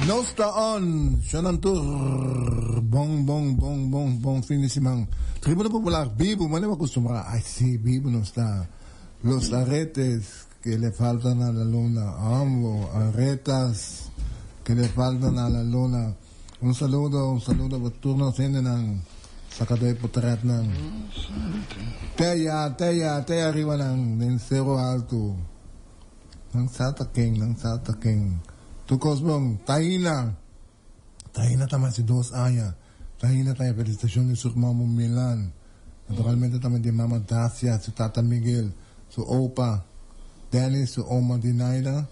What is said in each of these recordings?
Nos ta on, shonan tur bon bon bon bon bon fin di siman. Tribuna Popular bibu, manera bo acostumbrá. Ay sí, bibu nos ta. Los aretes que le faltan a la luna. Amo, aretas que le faltan a la luna. Un saludo, un saludo pa tur nos hendenan sacado e potretnan. Te aya, te aya, te ariba nan den Cerro Alto. Nan sa ta ken, nan sa ta ken. Tur kos bon. Taina, Taina ta mas di dos aña. Taina ta e felicitacion di su hermano Milan. Naturalmente tambe di mama Dacia, su tata Miguel, su opa Dennis, su oma Dinaida,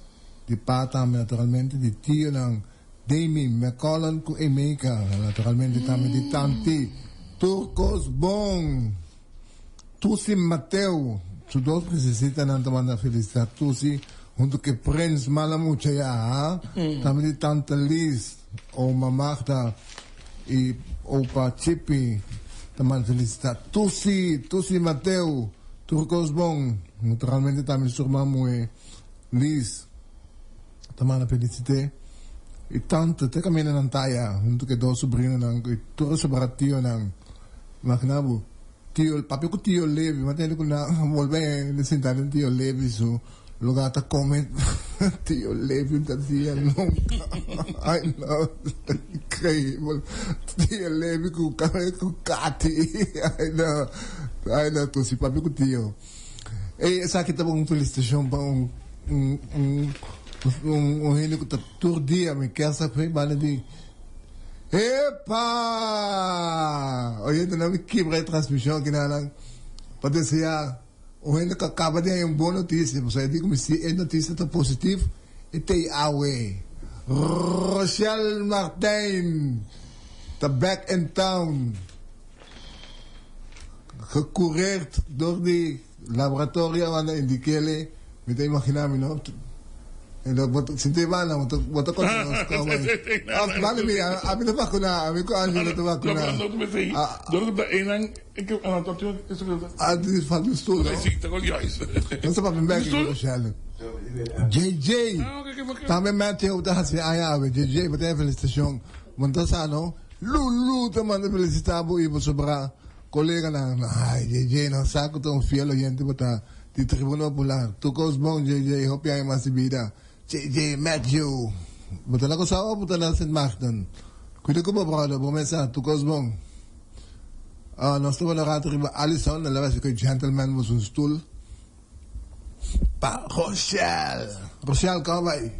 di pa tambe naturalmente, di tionan Damy, McCollen cu Emeka, naturalmente tambe di tanti. Tur kos bon. Tusi Mateo, su dos prinsesitanan ta manda felicita Tusi hunto cu e prins mala mucha ya, ha? Tambe di tante Liz, oma Magda y opa Chippy ta manda felicita Tusi, Tusi Mateo, tur cos bon. Naturalmente tambe su ruman muhe Liz ta manda felicite y tante te caminda nan ta aya hunto cu e dos sobrinonan y tur e sobra tionan. Imagina bo, tio, papia ku tio Levi, ma tende ku nan bolbe sinta den tio Levi su lugar ta come tio Levi un ta dia nunca. Ay no, increíble. Tio Levi ku ku Katy. Ay no, ay no, tosi papia ku tio. Ey, esaki ta un felicitacion pa un un un un un hende ku ta tur dia mi kier sa fe banda di Epa! Oyentenan mi kibra e transmision aki nan pa desea un hende ku a kaba di haña un bon notisia, pasobra e di ku mi si e notisia ta positif e t'ei awe. Rochelle Martijn ta back in town, gekureerd door di Laboratorio a manda indikele, mi ta imagina mi no. En dat bo sinti banda, bo ta bo ta konta nos koma. Of banda mi, ami ta vakuna, ami ku Angelo ta vakuna. No, no, no, Dor ku ta einan, e ke anatorio eso ke ta. Ah, di falta un stoel, no? Si, ta kon juist. No sa papia bek ku Rochelle. JJ, tambe Matthew ta hasi aña awe. JJ, bo ta e felicitacion. Bo no ta sa no? Lulu ta manda felicita bo i bo sobra. Coleganan, ay JJ nan sa cu ta un fiel oyente bo ta di Tribuna Popular. Tur cos bon JJ, hopi aña mas di bida. JJ Matthew, bo ta na Curaçao of bo ta na Sint Maarten? Cuida cu bo brother, bo mes sa, tur cos bon. Ah, nos ta wena rato riba Allison, el a wesi cu e gentleman bo su stoel pa Rochelle. Rochelle, caba bay?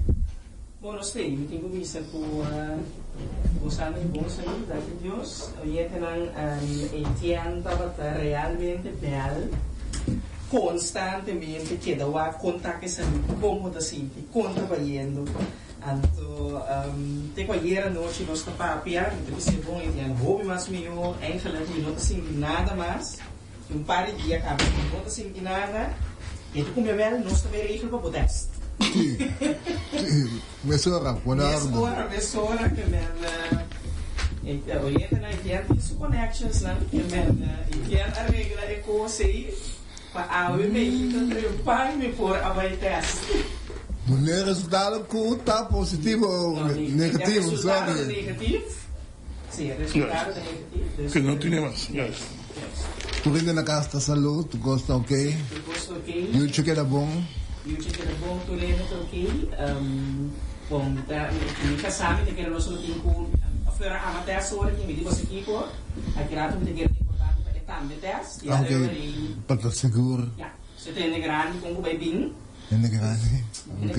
Bon nos te, mi tin cu bisa cu gozando di bon salud, danki Dios. Oyentenan, Etienne tabata realmente bel, constantemente keda wak con ta cu e salud, con bo ta sinti, con ta bayendo. Anto te cu ayer anochi nos ta papia, mi ta bisa e bon Etienne, hopi mas miho, eigenlijk mi no ta sinti nada mas. Un par di dia caba mi no ta sinti nada, e ta cumbia wel, nos ta bay regel pa bo test. Sí, sí, mesora, buena orde. Mesora, mesora ke men e oyentenan Etienne tin su connections nan, ke men Etienne a regla e cos ey pa awe mi ta trempa y mi por a bay test. Meneer resultado cu ta positivo o negativo, sorry. Resultado ta negatief. Sí, e resultado ta negatief. Dus Que no tiene mas, juist. Tur hende na cas ta salud, tur cos ta ok. Tur cos ta ok. Yuchi keda bon. Yuchi keda bon, tur hende ta ok. Bon, mi ta, mi casá mi ta kere nos lo tin cu, Fleur a ama test ora ki mi di boso kico, aki rato mi ta kere ta importante pa e tambe test, ya luego rei. Pa ta sigur. Ya, so ta hende grandi con cu bay bin. Hende grandi. E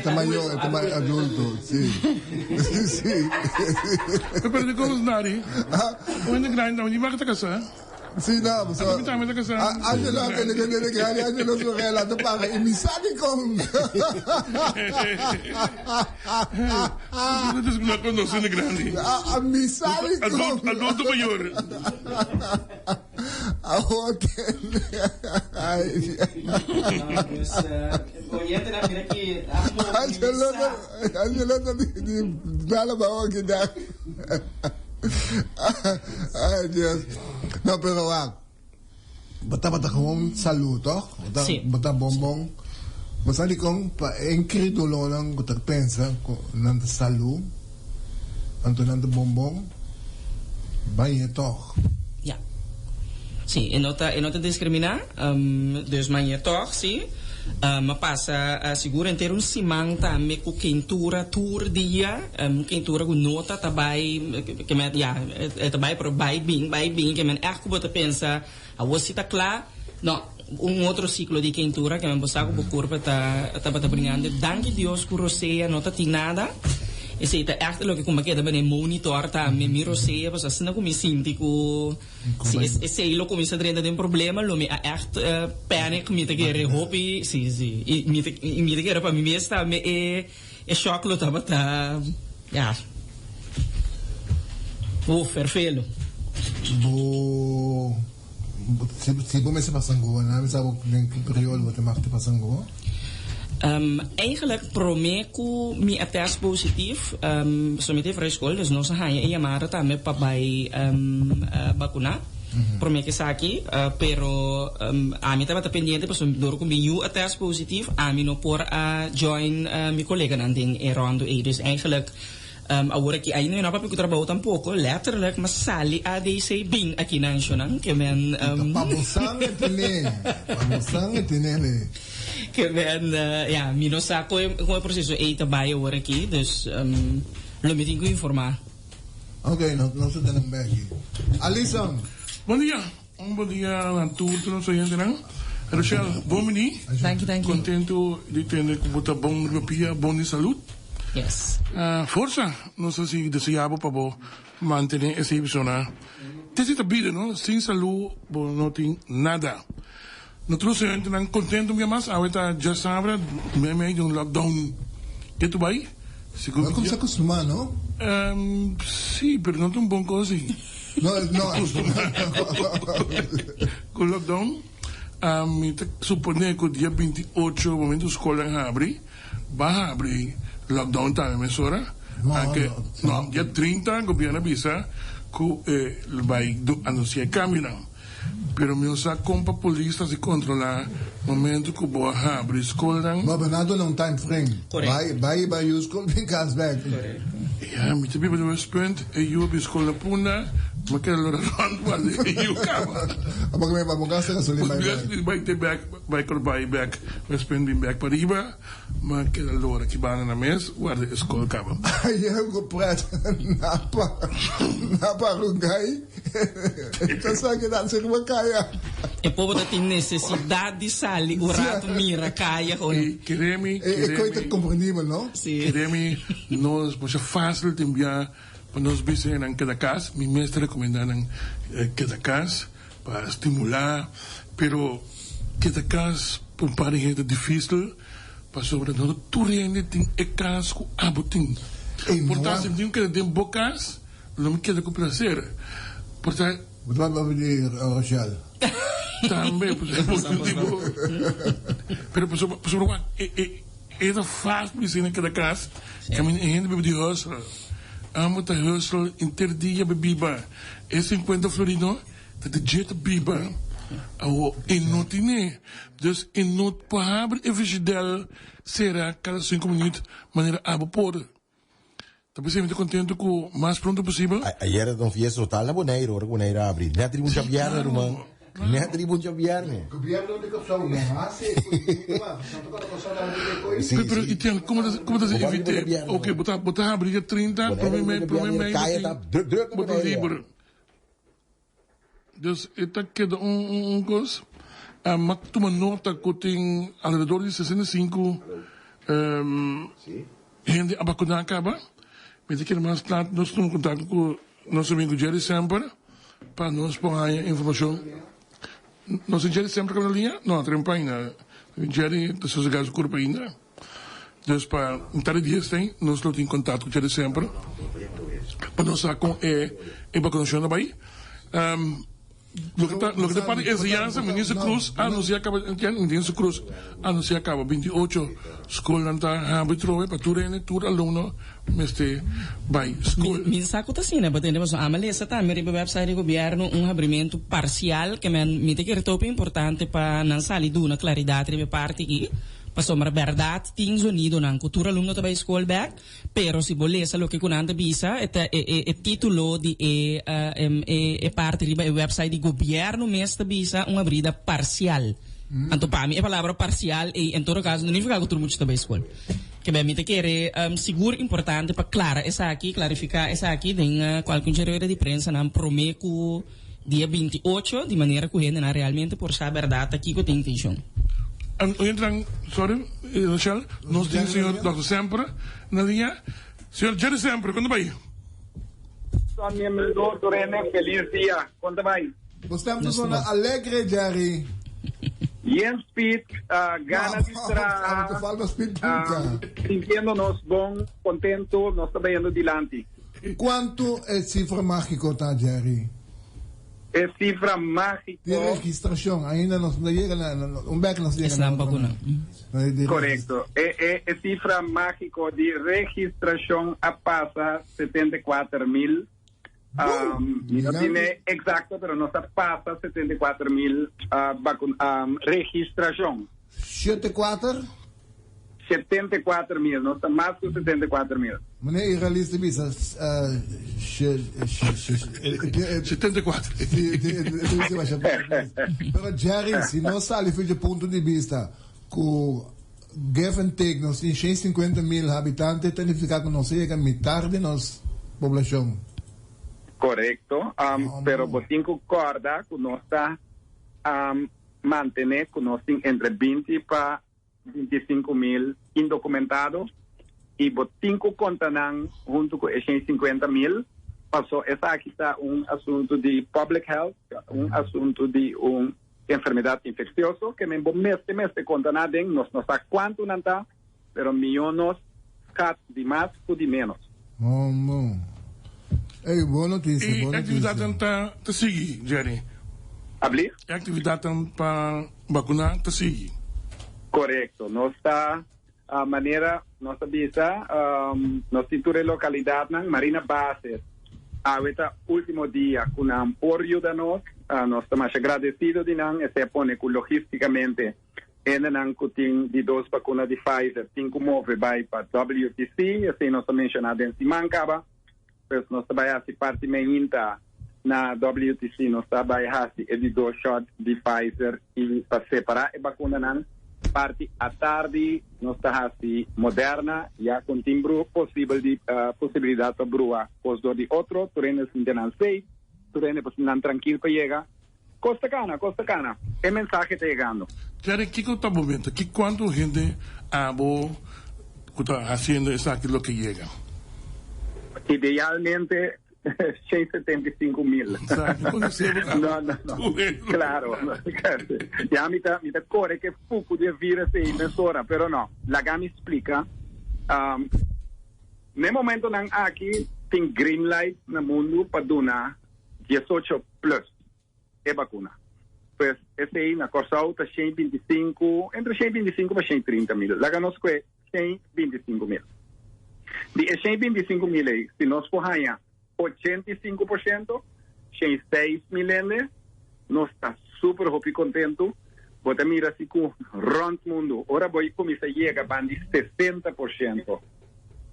ta mayor, e ta adulto, si. Si. Pero di con Nari? Un hende grandi tambe di wak ta casá. Si, no, so. Ami tambe ta casá. Angelo a tende cu hende grandi, Angelo su rela ta para y mi sa di con. No conoce hende grandi. Mi sa di con. Adulto mayor. Awor tende. Ay. Dus, oyentenan mira ki a movilisa. Angelo ta di di dala baho aki dan. Ay Dios. No, pero wak. Bo tabata gewoon salud, toch? Sí. Bo ta bon bon. Bo sa dikon? Pa e inkredulonan ku ta pensa ku nan ta salú, anto nan ta bonbon, bañ'é tòg. Ya. Sí, e no ta, e no ta diskriminá, dus mañ'é tòg, sí. M'a pasa sigur henter un siman tambe ku keintura tur dia, un keintura ku no ta ta bai, ke men, ya, e ta bai pero bai bin, bai bin, ke men ègt ku bo ta pensa, Awor si ta kla, no, un otro siklo di keintura ke men bo sa ku bo kurpa ta tabata bringando. Danki Dios ku rosea no ta tin nada. Esei ta ègt loke ku mi a keda bene monitor tambe mi rosea, pasobra asina ku mi sinti ku si esei lo kuminsá drenta den problema lo mi a ègt panic, mi ta kere hopi, si, si, i mi ta i mi ta kere pa mi mes tambe e e shock lo tabata, ya. Uf, ferfelu. Bo si si bo mester pasa Angoa, nan bisa bo den ki periodo bo ta mag te pasa Angoa? Eigenlijk prome ku mi a test positief, so mi ta e skol, dus nos a haña e yamada tambe pa bai bakuná prome ku esaki, pero ami tabata pendiente pasobra dor ku mi yu a test positief ami no por a join mi koleganan den e rondo ei. Dus eigenlijk Awor aki ainda mi no a papia ku trabou tampoko, letterlijk m'a sali ADC bin aki na Anshonan, ke men. Ta pa bo sange tene, pa bo sange tene le. Ke men, ya, mi no sa kon e kon e proseso ei ta bai awor aki, dus lo mi tin ku informá. Ok, nos nos ta tene un beki. Alison. Bon dia, un bon dia na tur tur nos oyentenan. Rochelle, bon bini. Danki, danki. Contento di tende cu bo ta bon riba pia, bon di salud. Yes. Forsa, nos ta sigui desea bo pa bo mantene esey persona. Te si ta bida, no? Sin salud bo no tin nada. No tur nos oyentenan contento un bia mas. Awe ta djasabra, mei mei di un lockdown. Ke tu bay? Sigur. Bo a cuminsa costuma, no? Si, pero no ta un bon cos si. No, no. Cu lockdown, mi ta supone cu dia 28, momento scolnan habri, ba habri lockdown tambe mesora. No, Anke, no. no, dia 30 gobierno a bisa cu e lo bay anuncia e cambionan. Pero mi no sa con pa polis ta si controla momento cu bo a habri scolnan. Bo Bernardo na un time frame. Correcto. Bay bay bay yu scol bin cas bek. Correcto. Ya, mi ta biba na Westpunt, e yu a bin scol na Punda, mi a keda lora rond wak e yu caba. Abo ke mi bo gasta gasolin bay bek. Bay te bek, bay kor bay bek Westpunt bin bek pariba. Ma keda lora ki banda na mes warda e skol kaba. Ayer ku pret napa napa rugay ta sa keda si riba kaya. E pobo ta tin nesesidat di sali un rato mira kaya gewoon. I kere mi, E kere koe ta mi. komprendibel no? Si. Kere mi no es masha fasil tin bia pa nos bisa nan keda kas. Mi mes ta rekomenda nan keda kas pa stimula pero keda kas pa un par di hende ta difisil pasobra no ta tur hende tin e kas ku abo tin. Ey, Por ta no. si mi tin ku keda den bo kas lo mi keda ku plaser. Por ta. Bo ta papia di Rochelle. Tambe pasobra bo tin bo pero pasobra pasobra wak e e e ta fásil bisa hende keda kas kaminda e hende biba di hustle amo ta hustle henter dia pa biba e sinkuenta florino Ta di dje ta biba awo e no tine dus e no por habri e frigidel sera kada sinku minuut manera abo por. Ta p'esei mi ta contento cu mas pronto posibel. Ayer ta un fiesta total na Boneiru ora cu Boneiru a habri. Net riba un djabierne ruman. Net riba un djabierne. Gobierno di Kòrsou no hasi e kos nunka mas. Pasobra ta kòrda Kòrsou ta habri e kos. Sí, Pero sí. i tin como ta como ta Bo evite riba djabierne, ok ruman. bo ta bo ta habri dia 30 Boneiru prome riba mei prome djabierne mei bo kaya tin ta druk druk na bo ta Boneiru ya. liber. Dus e ta keda un kos. M'a tuma nota ku tin alrededor di 65 hende a bakuná kaba. Mi ta kere mas lat nos tuma kontakto ku nos amigu Jerry Semper pa nos por haña informashon. Nos tin Jerry Semper kaba na liña? No, ta den paina. Jerry ta sosegá su kurpa ainda. Dus pa mitad di dies ten nos lo tin kontakto ku Jerry Semper pa nos sa kon e e bakunashon ta bai. Loke ta loke ta parti enseñansa Minister Cruz a anunsia kaba Minister Cruz a anunsia kaba 28 skolnan ta habri trobe pa tur hende tur alumno mester bai skol. Mi sa ku ta asina bo tende pasobra ami a lesa tambe riba website di gobièrnu un habrimentu parsial ke men mi ta kere topi importante pa nan sali duna klaridat riba e parti aki. Pasobra bèrdat tin zonidonan ku tur alumno ta bai skol bèk, pero si bo lesa loke ku nan ta bisa, e ta e e e título di e e e parti riba e wèpsait di gobièrnu mes ta bisa un abrida parsial. Anto pa mi e palabra parsial ei en todo kaso no nifiká ku tur mucha ta bai skol. Kebè mi ta kere sigur importante pa klara esaki, klarifiká esaki den kualke un rueda di prensanan promé ku dia 28, di manera ku hendenan realmente por sa bèrdat ta kiko tin intenshon. Oyentenan, sorry, Rochelle, nos tin señor Dòkter Semper na liña. Señor Jerry Semper, kon ta bai? Son mi amigo Dorene, feliz dia. Kon ta bai? Bo stem ta sona alegre, Jerry. Yen speed, gana di traha, sintiendo nos bon, contento, nos ta bayendo dilanti. Cuanto e cifra magico ta, Jerry? E cifra magico. Di registracion, ainda nos no yega na, un bek nos yega na otro nan. Corecto. E e cifra magico di registracion a pasa 74 mil. Mi no tin exacto, pero nos a pasa 74 mil registracion. 74? 74 mil, nos ta mas cu 74 mil. Meneer Irrealista bisa 74. Pero Jerry, si nos sali for di punto di bista cu give and take nos tin 150 mil habitante, ta nifica cu nos a yega mitar di nos poblacion. Corecto, pero bo tin cu corda cu nos ta mantene cu nos tin entre 20 pa 25 mil indocumentado y bo tin cu conta nan hunto cu e 150 mil. Paso esaki ta un asunto di public health, un asunto di un enfermedad infeccioso, cu men bo mester mester conta nan den, nos no sa cuanto nan ta, pero miyo nos schat di mas cu di menos. Oh, no. Ey, bon noticia, E bon actividad noticia. ta, ta sigui, Jerry? Abli? E actividad pa vacuna ta sigui? Corecto. Nos ta manera nos ta bisa, nos tin tur e localidadnan, Marina Bases. Awe ta ultimo dia cu nan por yuda nos. Nos ta mas agradecido di nan. Esey a pone cu logisticamente hendenan cu tin di dos vacuna di Pfizer tin cu move bay pa WTC. Esey nos a menciona den siman caba. Pues nos ta bay haci parti meinta na WTC. Nos ta bay haci e di dos shot di Pfizer y pa separa e vacunanan. Parti atardi nos ta haci Moderna, ya cu tin bru posibel di posibilidad pa brua cos door di otro. Tur hende sinti nan safe, tur hende por sinti nan trankil pa yega. Cos ta cana, cos ta cana. E mensahe ta yegando. Jerry, kico ta bo meta? Ki cuanto hende abo cu ta haciendo esaki loke yega? Idealmente 175 mil. No, no, no. Claro. Ya mi ta core cu fuku di virus ey mesora, pero no. Laga mi splica. Na momentonan aki tin green light na mundo pa duna 18 plus e vacuna. Pues esey na Corsou ta 125, entre 125 pa 130 mil. Laga nos cu 125 mil. Di e 125 mil ey, si nos por haya 85%, 106 mil hende, nos ta super hopi contento. Bo ta mira si cu rond mundo, ora bo cuminsa yega ban di 60%,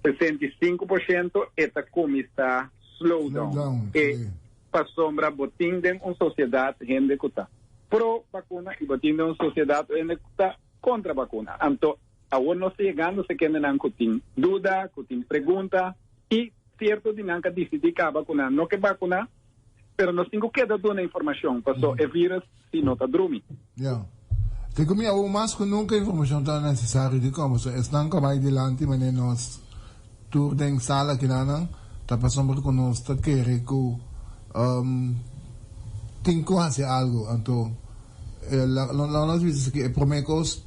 65% e ta cuminsa slow down. Slow down, E si. Pasobra bo tin den un sociedad hende cu ta pro vacuna y bo tin den un sociedad hende cu ta contra vacuna. Anto, awor nos ta yegando se kendenan cu tin duda, cu tin pregunta y cierto di nan ca dicidi caba cu nan no ke vacuna, pero nos tin cu keda duna informacion, paso e virus si no ta drumi. Ja. Te cu mi awor mas cu nunca informacion ta necesario di como so esnan cu a bay dilanti manera nos tur den sala kinanan ta pasobra cu nos ta kere cu tin cu haci algo. Anto la nos bisa cu e prome cos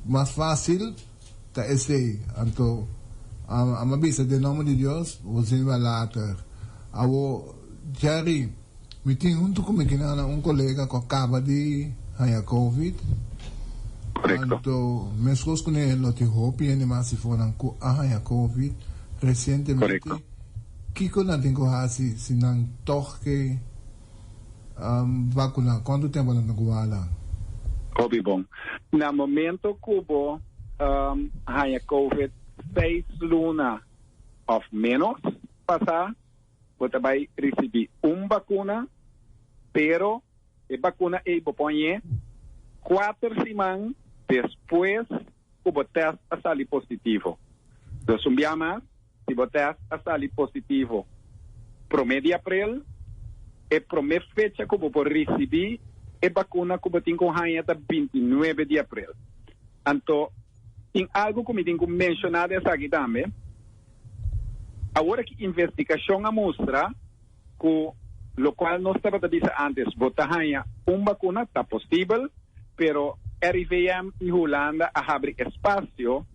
mas facil ta esey. Anto ama bisa den nomber di Dios bo zien wel later. Awor Jerry, mi tin hunto cu mi kinanan un colega cu a caba di haya COVID. Corecto. Anto mescos cu ne lo tin hopi hende mas sifonan cu a haya COVID recientemente. Kico nan tin cu haci si nan toch ke vacuna? Cuanto tempo nan tin cu wala? Hopi bon. Na momento cu bo haña COVID seis luna òf ménos pasá, bo ta bai risibí un bakuna, pero e bakuna ei bo por hañ'é kuater siman despues ku bo tèst a sali positivo. Dus un bia mas, si bo tèst a sali positivo promé di aprel, e promé fecha ku bo por risibí e bakuna ku bo tin ku haña ta 29 di aprel. Anto, tin algu ku mi tin ku menshoná den esaki tambe. Awor aki investigashon a mustra ku lokual nos tabata bisa antes, bo ta haña un bakuna, ta posibel, pero RIVM i Hulanda a habri espasio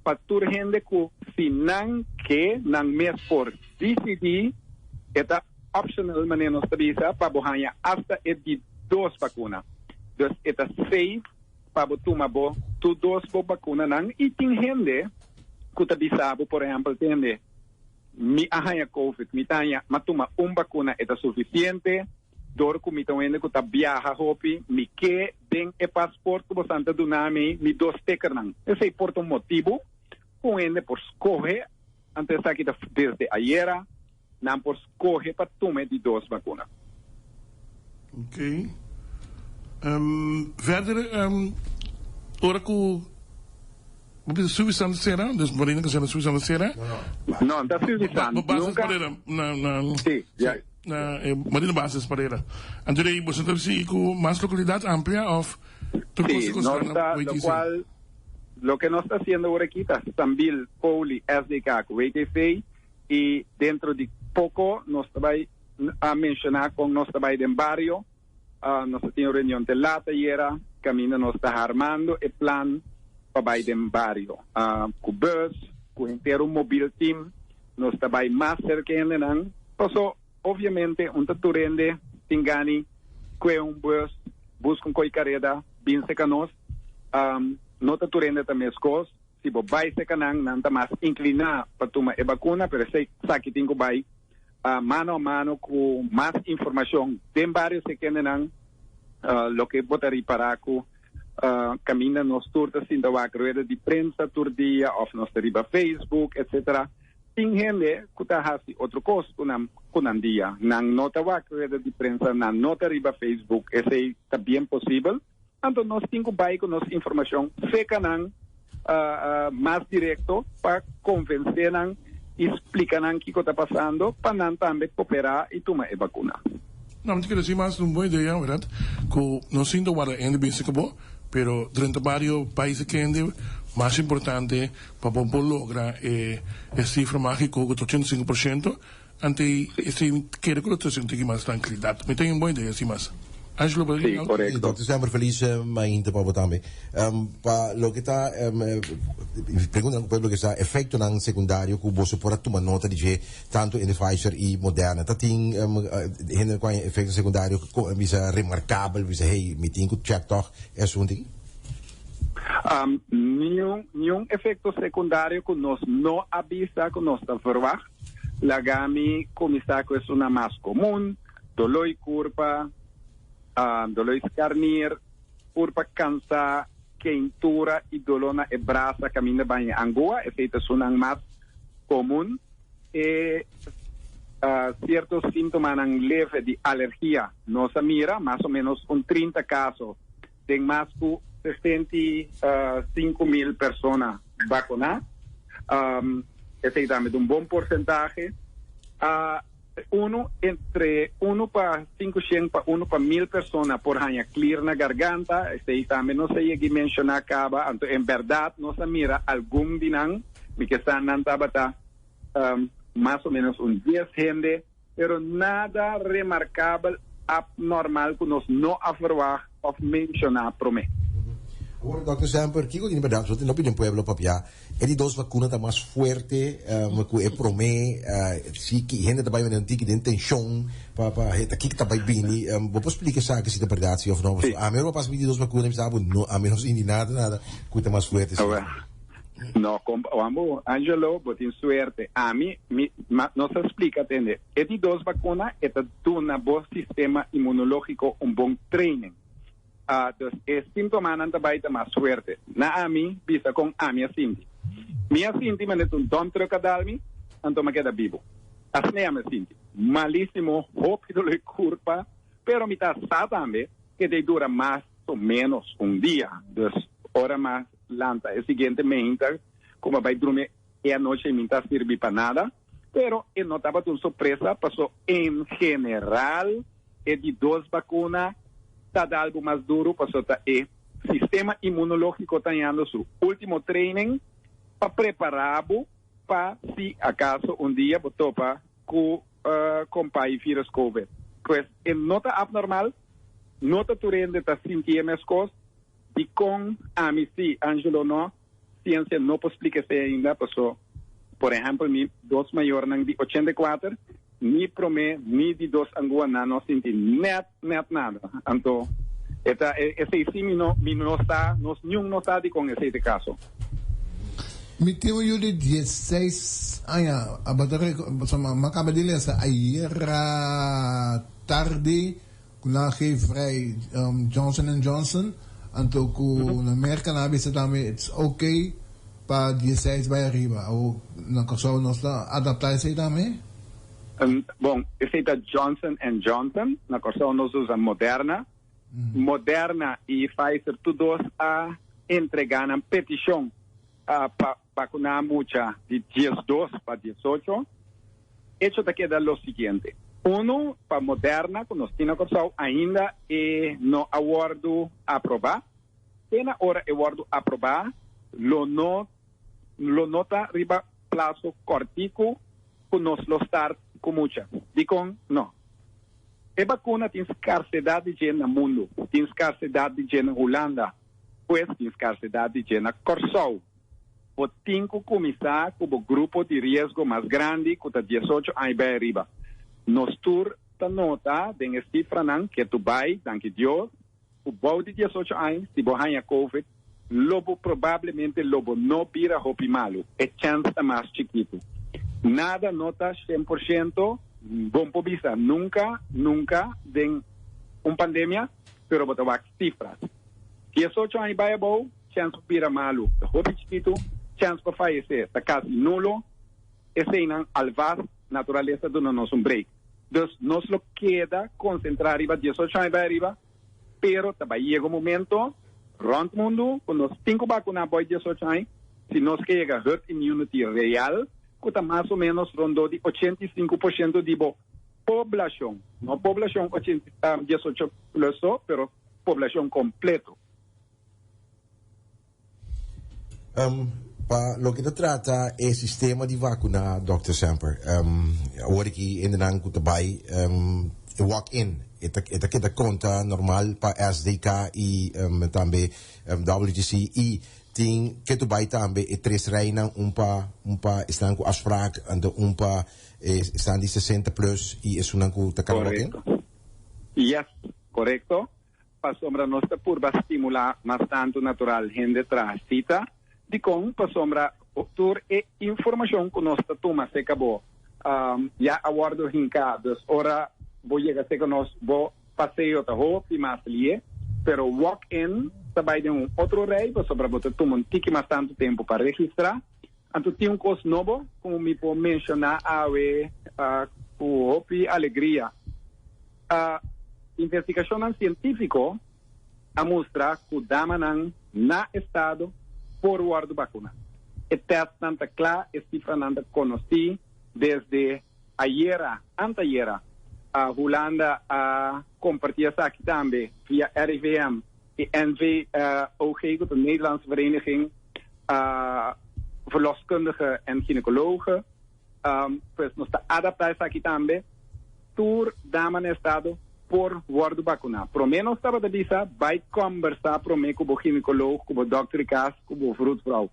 pa tur hende ku si nan ke, nan mes por disidí, e ta optional manera nos ta bisa, pa bo haña asta e di dos bakuna. Dus e ta safe pa bo tuma bo tur dos bo bakunanan i tin hende ku ta bisa bo, por ehèmpel, tende, Mi a haña covid, mi ta haña, m'a tuma un bakuna e ta sufisiente, dor ku mi ta un hende ku ta biaha hopi, mi ke den e pasport ku bosan ta duna mi, mi dos stekernan. Esei por ta un motibu ku un hende por skohe, anto esaki ta desde ayera, nan por skohe pa tuma e di dos bakuna. Ok. Verder, ora ku bo bisa suffisant sera, dus Marina Kazerne suffisant sera. No, no ta suffisant. Bo basis Parera na na Sí, ja. Na Marina Basis Parera. Anto dei boso ta sigui ku mas lokalidat amplia of tur kos Sí, nos ta lokual loke nos ta hasiendo awor aki ta Sambil, Poli, SDK ku WTC i dentro di poko nos ta bai a menshoná kon nos ta bai den bario. Nos a tin un reunion te lat ayera kaminda nos ta harmando e plan pa bai den bario. Ku bus, ku henter un mobil team nos ta bai mas serka hendenan. Paso obviamente un ta tur hende tin gani kue un bus, buska un koi kareda, bin serka nos. No ta tur hende ta meskos. Si bo bai serka nan, nan ta mas inkliná pa tuma e bakuna, pero esei esaki tin ku bai mano a mano ku mas informashon den bario sekendenan. Loke bo ta ripará ku kaminda nos tur ta sinta wak rueda di prensa tur dia òf nos ta riba Facebook etsetera, tin hende ku ta hasi otro kos ku nan ku nan dia. Nan no ta wak rueda di prensa, nan no ta riba Facebook, esei ta bien posibel. Anto nos tin ku bai ku nos informashon seka nan mas direkto pa konvensé nan i splika nan kiko ta pasando pa nan tambe koperá i tuma e bakuna. No, mi ta kere si mas un bon idea, berdad, ku nos sinta warda hende bin seka bo, pero drenta bario pais kende mas importante pa bo por logra e sifra magiko ku ta 85%, Ante esei mi kere ku lo trese un tiki mas trankilidat. Mi tin un bon idea si mas. Angelo bo ta Sí, tin algu? korekto. Dokter Semper felis mainta pa bo tambe. Pa loke ta preguntanan ku pueblo ke sa efektonan sekundario ku boso por a tuma nota di dje tantu ende Pfizer i Moderna. Ta tin hende ku haña efekto sekundario ku bisa remarkabel bisa hey mi tin ku chèk tòg e asuntu aki? Niun niun efekto sekundario ku nos no a bisa ku nos ta verwagt. Laga mi kuminsá ku esunnan mas komun, doló i kurpa, doló i skarnir, kurpa kansá, keintura i doló na e brasa kaminda baña angua. Esei ta esunnan mas komun. E sierto síntomanan leve di alergia nos a mira, mas o ménos un 30 kaso den mas ku 65,000 persona bakuná. Esei tambe ta un bon porsentahe. Unu entre unu pa 500 pa unu pa 1000 persona por haña klir na garganta. Esei tambe nos a yegi menshoná kaba. Anto en bèrdat nos a mira algun di nan, mi ke sa nan tabata mas o ménos un dies hende, pero nada remarkabel abnormal ku nos no a verwagt òf menshoná promé. Awor, Dòkter Semper, kiko tin bèrdat? Pasobra tin hopi den pueblo papia e di dos vakuna ta mas fuerte ku e promé. Si ki hende ta bai manda un tiki den tenshon pa pa ta kiko ta bai bini. Bo por splika esaki si ta bèrdat si òf no? Pasobra ami ora bo pasa mi di dos vakuna mi sa bo no ami no sinti nada nada ku ta mas fuerte si. No, kompa Wambo, Angelo, bo tin suerte. Ami, mi, ma, nos a splika tende. E di dos bakuna e ta duna bo sistema imunológiko un bon training. Dus e síntomanan ta bai ta mas fuerte. Na ami bisa kon ami a sinti. Mi a sinti manera un dump truck a dal mi, anto mi a keda bibu. Asina ami a sinti. Malísimo, hopi dolor di kurpa, pero mi ta sa tambe ke dei dura mas o ménos un dia. Dus ora mi a lanta e siguiente meinta ku mi a bai drumi e anochi mi ta sirbi pa nada, pero e no tabata un sorpresa paso en general e di dos bakuna ta da algu mas duru paso ta e sistema inmunológiko ta hañando su último training pa prepará bo pa si akaso un dia bo topa ku kompai virus covid. Pues e no ta abnormal, no ta tur hende ta sinti e meskos. Dikon ami si, Angelo no? Siensia no por splika esei ainda, paso por ehèmpel mi dos mayornan di 84, ni promé ni di dos angua nan no sinti nèt nèt nada. Anto e ta esei si mi no mi no sa, nos niun no sa dikon esei ta e kaso. Mi tin un yu di diesseis aña, a bata pasobra mi a kaba di lesa ayera tardi ku nan a geef vrij Johnson and Johnson, anto ku na Merka nan a bisa tambe it's ok pa diesseis bai ariba. Awor na Kòrsou nos ta adaptá esei tambe? Bon, esei ta Johnson and Johnson, na Kòrsou nos usa Moderna. Moderna i Pfizer tur dos a entregá nan petishon pa bakuná mucha di 12 pa 18. Echo ta keda lo siguiente, Unu, pa Moderna ku nos tin na Kòrsou ainda e no a wòrdu aprobá. Te na ora e wòrdu aprobá lo no lo no ta riba plaso kòrtiku ku nos lo start ku mucha. Dikon no? E bakuna tin skarsedat di dje na mundu, tin skarsedat di dje na Hulanda, pues tin skarsedat di dje na Kòrsou. Bo tin ku kuminsá ku bo grupo di riesgo mas grandi ku ta 18 aña bai ariba. Nos tur ta nota den e sifranan ketu bai, danki Dios, ku bou di 18 aña si bo haña covid lo bo probablemente lo bo no bira hopi malu, e chèns ta mas chikitu. Nada no ta 100% bon por bisa nunka, nunka den un pandemia, pero bo ta wak sifras. 18 aña bai abou, chèns pa bira malu ta hopi chikitu, chèns pa fayesé ta kasi nulo. Eseinan alvast naturalesa duna nos un break. Dus nos lo keda konsentrá riba 18 aña bai ariba, pero ta bai yega un momento rònt mundu ku nos tin ku bakuná bòi 18 aña si nos ke yega herd immunity real, ku ta mas o ménos rondó di 85% di bo poblashon, no poblashon 18 plus so, pero poblashon kompleto. Pa loke ta trata e sistema di vacuna, Dòkter Semper, awor aki hendenan ku ta bai e walk-in, e ta e ta keda konta normal pa SDK i tambe WTC i tin ke tu bai tambe e tres reinan, un pa un pa esnan ku afspraak, anto un pa esnan di 60 plus i esunnan ku ta kaba walk-in? Korekto. Yes, korekto. Pasobra nos ta purba stimulá mas tantu natural hende traha sita. Dikon? Pasobra tur e informashon ku nos ta tuma serka bo ya a wòrdu hinká. Dus ora bo yega serka nos, bo paseo ta hopi mas lié. Pero walk-in ta bai den un otro rei pasobra bo ta tuma un tiki mas tantu tempu pa registrá. Anto tin un kos nobo ku mi por menshoná awe ku hopi alegria. Investigashonnan sientífiko a mustra ku damanan na estado por wòrdu bakuná. E tèstnan ta kla, e sifranan ta konosí desde ayera, antayera. Hulanda a kompartí esaki tambe via RIVM i NVOG, ku ta Nederlandse Vereniging Verloskundigen en Gynaecologen. Pues nos ta adaptá esaki tambe. Tur dama na estado por wòrdu bakuná. Promé nos tabata bisa bai kòmbersá promé ku bo ginekoloog, ku bo dòkter di kas, ku bo vroedvrouw.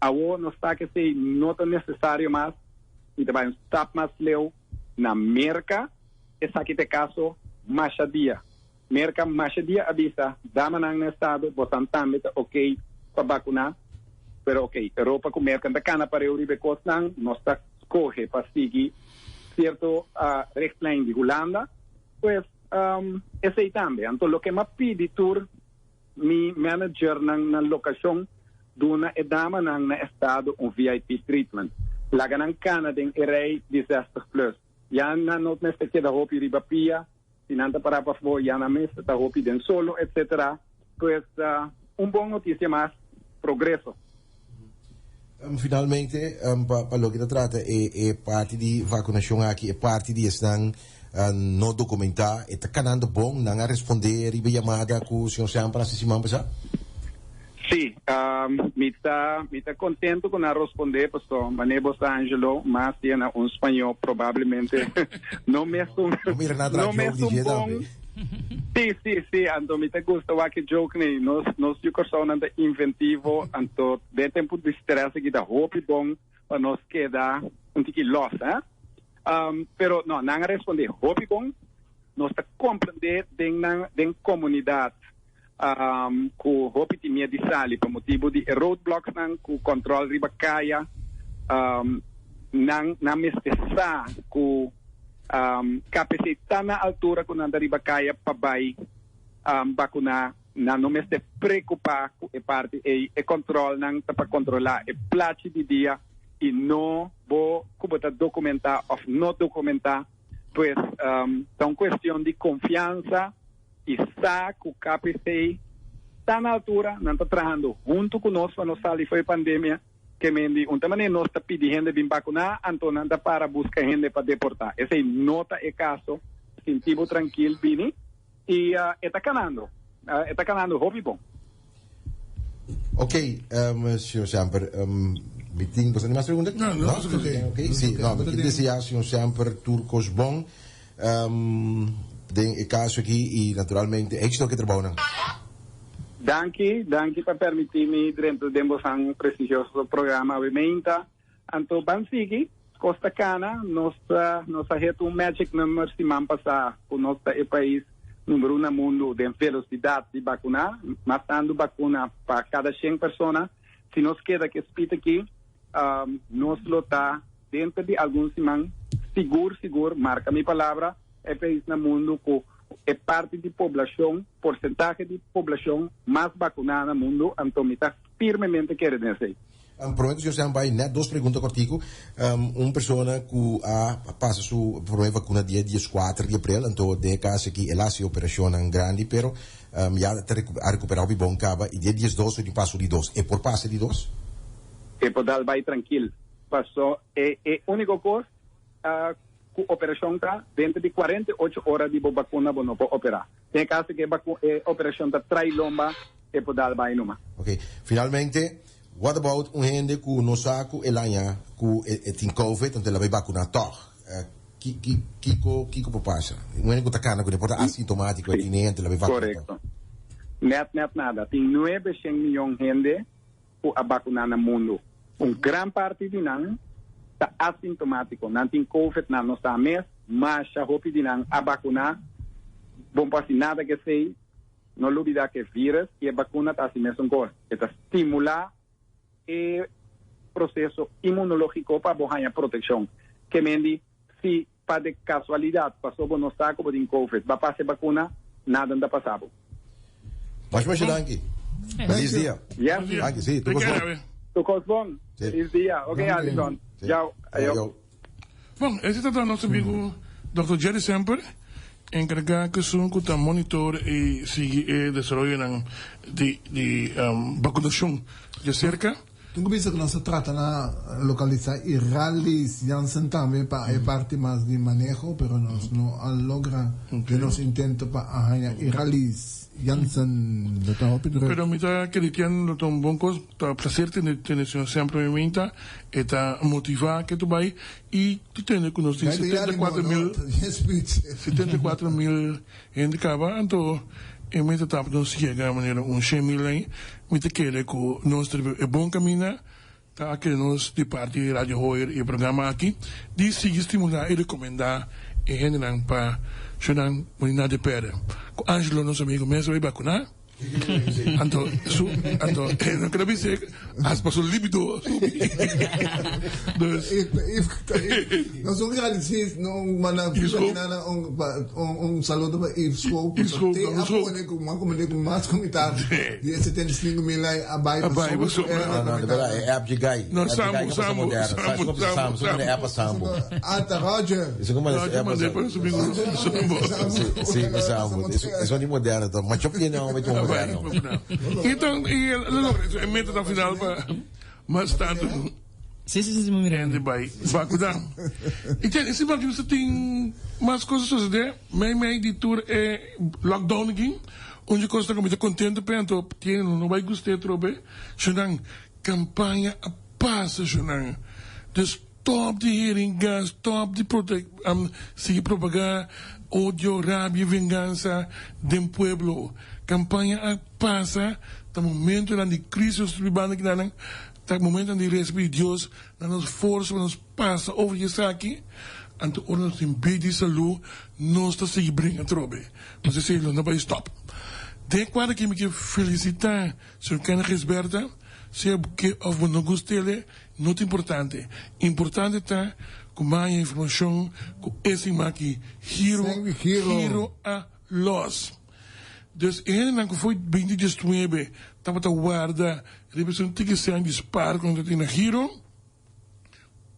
Awor nos sa ku esei no ta nesesario mas i ta bai un stap mas leu. Na Merka esaki ta e kaso masha dia. Merka masha dia a bisa damanan na estado bosan tambe ta okey pa bakuná. Pero okey, Europa ku Merka ta kana pareu riba e kosnan. Nos ta skohe pa sigui sierto richtlijn di Hulanda. Pues esei tambe. Anto loke m'a pidi tur. mi managernan na lokashon duna e damanan na estado un VIP treatment. Laga nan kana den e rei di 60 plus. Ya nan no mester keda hopi riba pia, si nan ta pará pafó ya nan mester ta hopi den solo, etc. Pues un bon notisia mas, progreso. Finalmente, pa loke ta trata e parti di vakunashon aki, e parti di esnan no dokumentá, e ta kanando bon? Nan a respondé riba e yamada ku señor Semper hasi siman pasá? Sí, mi ta mi ta kontentu ku nan a respondé, pasobra manera bo sa, Angelo, mas yena un spañó probablemente no mesun no mesun bon. Sí, sí, sí, anto mi ta gusta wak e joke nei. Nos, nos yu Kòrsounan ta inventivo, anto den tempu di stress aki ta hopi bon pa nos keda un tiki los, hè. Um, pero no, nan a respondé hopi bon. Nos ta komprendé den nan, den komunidat, um, ku hopi tin miedu di sali pa motibu di e roadblocks-nan ku kòntròl riba kaya. Um, nan, nan mester sa ku um, KPC ta na altura ku nan ta riba kaya pa bai um, bakuná. Nan no mester preokupá ku e parti ei. E kòntròlnan ta pa kontrolá e plachi di dia i no bo ku bo ta dokumentá òf no dokumentá. Pues um, ta un kuestion di konfiansa i sa ku KPC ta na altura, nan ta trahando huntu ku nos pa nos sali for e pandemia. Ke men di un ta manera nos ta pidi hende bin bakuná, anto nan ta para buska hende pa deportá. Esei no ta e kaso. Sinti bo trankil, bini. I e ta kanando. E ta kanando hopi bon. Ok, señor Semper, mi tin, bo sa tin mas pregunta? No, no, no. Ok, ok, si, no, mi tin desea señor Semper tur kos bon den e kaso aki i naturalmente éxito ku e trabounan. Danki, danki pa permití mi drenta den bosan prestigioso programa awe meinta. Anto ban sigui, Costa Cana, nos nos a hit un magic number siman pasá ku nos ta e pais number un na mundu den velosidat di bakuná, mas tantu bakuna pa kada shen persona. Si nos keda ku e speed aki, nos lo ta denter di algun siman sigur sigur, marka mi palabra, e pais na mundu ku e parti di poblashon, porsentahe di poblashon mas bakuná na mundu, anto mi ta firmemente kere den esei. Prome ku señor Sam bai, nèt dos pregunta kòrtiku. Un persona ku a pasa su prome vakuna dia dieskuater di aprel, anto den e kas aki el a hasi operashonnan grandi, pero ya ta a rekuperá hopi bon kaba i dia diesdos lo tin paso di dos. E por pasa di dos? E por dal bai trankil. Paso e e úniko kos ku operashon ta denter di 48 ora di bo bakuna bo no por operá. Den e kaso ku e baku e operashon ta trai lomba e por dal bai numa. Ok. Finalmente, what about un hende ku no sa ku el haña ku e tin covid anto el a bai bakuná tòg? Ki ki kiko kiko por pasa? Un hende ku ta kana ku e por ta asintomatiko e tine anto el a bai bakuná tòg. Korekto. Nèt nèt nada. Tin nuebe shen miyon hende ku a bakuná na mundu. Un gran parti di nan ta asintomatiko. Nan tin covid, nan no sa mes. Masha hopi di nan a bakuná. Bon por hasi nada ku esei. No lubidá ku e vírus i e bakuna ta hasi mesun kos. E ta stimulá e proseso imunológiko pa bo haña protekshon. Ke men di, si pa de kasualidat pasó bo no sa ku bo tin covid, ba pasa e bakuna, nada no ta pasa bo. Masha masha danki. Feliz dia. Yes. Danki, si. Tur kos bon. Tur kos bon. Feliz dia. Ok, Alison. Ciao. Ayo. Bon, ese ta nos amigo Dòkter Jerry Semper, enkargá ku esun ku ta monitor i sigui e desaroyonan di di bakunashon djaserka. Tin ku bisa ku nos ta trata na lokalisá i Ralis Jansen tambe pa e parti mas di maneho, pero nos no a logra den nos intento pa a haña i Ralis Jansen. Lo ta hopi druk. Pero mi ta kere ken lo ta un bon kos, ta plaser tene tene señor Semper mi minta, e ta motivá ke tu bai i tu tende ku nos tin 74 mil 74 mil hende kaba, anto e meta ta pa nos yega manera un 100 mil ei. Mi ta kere ku nos ta riba e bon kaminda, ta kere nos di parti di Radio Hoyer i e programa aki di sigui stimulá i rekomendá e hendenan pa shownan muri na de pèrdè. Ku Angelo nos amigo mes a bai bakuná, anto su anto e no kere bis'é. Hasta su libido a subi. Dus. Nos un gradisí, no manda un un saludo pa Yves Schoop. Yves Schoop, Te a pone ku mas ku ku mas ku mitar di e 75 mil ai a bai pa sobre. No, no, de verdad, e app di gai. No, Sambo, Sambo, Sambo, Sambo, Sambo, app Sambo. Ata Roger. Isso como Roger mandei para subir Sambo. Si, Sambo. Isso é moderno, então. Mas eu pedi não, mas moderno. Então, e e meta ta final pa mas tantu. Si, mira. Hende bai vakuná. I ten, e siman ku tin mas kos a sosodé, mei mei di tur e lockdown aki, un di kos ku mi ta kontentu p'e, anto tiene no bai gust'é atrobe, shonnan, kampaña a pasa shonnan. Dus stop di heringa, stop di prote sigui propagá odio, rabia, vengansa den pueblo. Kampaña a pasa, ta momentonan di krisis nos ta bibando akinan, ta momentonan di resa pidi Dios na nos forsa pa nos pasa over di esaki, anto ora nos tin bida i salú nos ta sigui bringa atrobe. Nos esei lo no bai stop. Den e kuadro aki mi ke felisitá señor Kenneth Gisberta, sea bo ke òf bo no gust'el, No ta importante. Importante ta cu bo haña informacion cu e siman aki giro, giro a los. Dus e hendenan cu foi binti diesnuebe tabata warda riba esun tiki cen di spaar cu nan ta tin na giro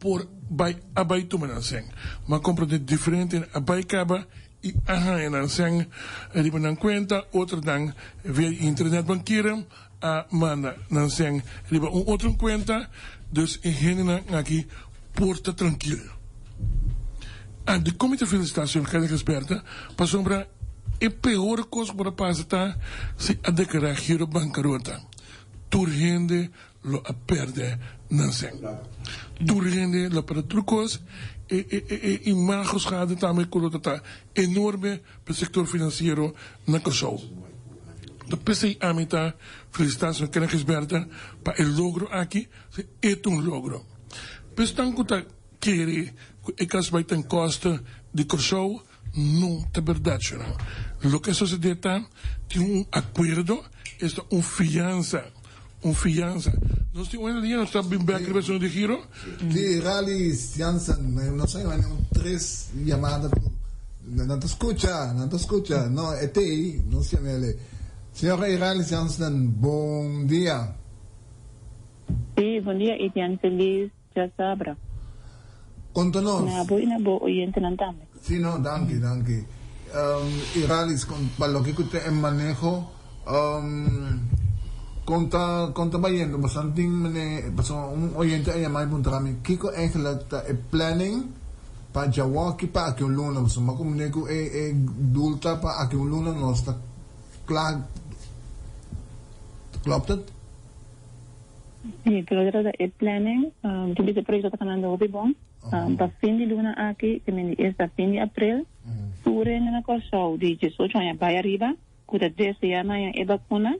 por bay a bay tuma nan cen. Ma comprende diferente a bay caba y a haña nan cen riba nan cuenta, otronan via internet bankier. A manda nan sèn riba un otro kuenta, dus e hendenan aki por ta trankil. A Dikon mi ta felisitá señor Kenneth Gisberta? Pasobra e peor kos ku por a pasa ta si a deklará Giro bankarota. Tur hende lo a pèrdè nan sèn. Tur hende lo a pèrdè tur kos. E e e imagoschade tambe ku lo ta ta enorme pa e sektor finansiero na Kòrsou. Ta p'esei ami ta felisitá señor Kenneth Gisberta pa e logro aki, si e ta un logro. P'esnan ku ta kere ku e kas bai ten koste di Kòrsou, no ta bèrdat, señornan. Loke a sosodé ta tin un akuerdo, esta un fiansa, un fiansa. Nos tin un dia nos ta bin bèk riba esun di giro. Di Ralis Jansen, nos a yama un tres yamada ku nan ta skucha, nan ta skucha. No, e tei, nos yama ele. Señora Iralis Jansen, bon dia. Sí, bon dia Etienne, feliz djasabra. Konta nos. Na bo i na bo oyentenan tambe. Sí, no, danki, danki. Iralis, pa loke ku ta e maneho, kon ta, kon ta bayendo? Boso tin mane, pasobra un oyente a yama i puntra mi, kiko eigenlijk ta e planning pa djawoki pa aki un luna? Pasobra mi a komprende ku e e doel ta pa aki un luna nos ta kla, klopt het? Sí, pero otro ta e planning, tin bisa e proyecto ta kanando hopi bon. Pa fin di luna aki, te mindi esta fin di april, tur hende na Kòrsou di 18 aña bai ariba ku ta deseá na haña e bakuna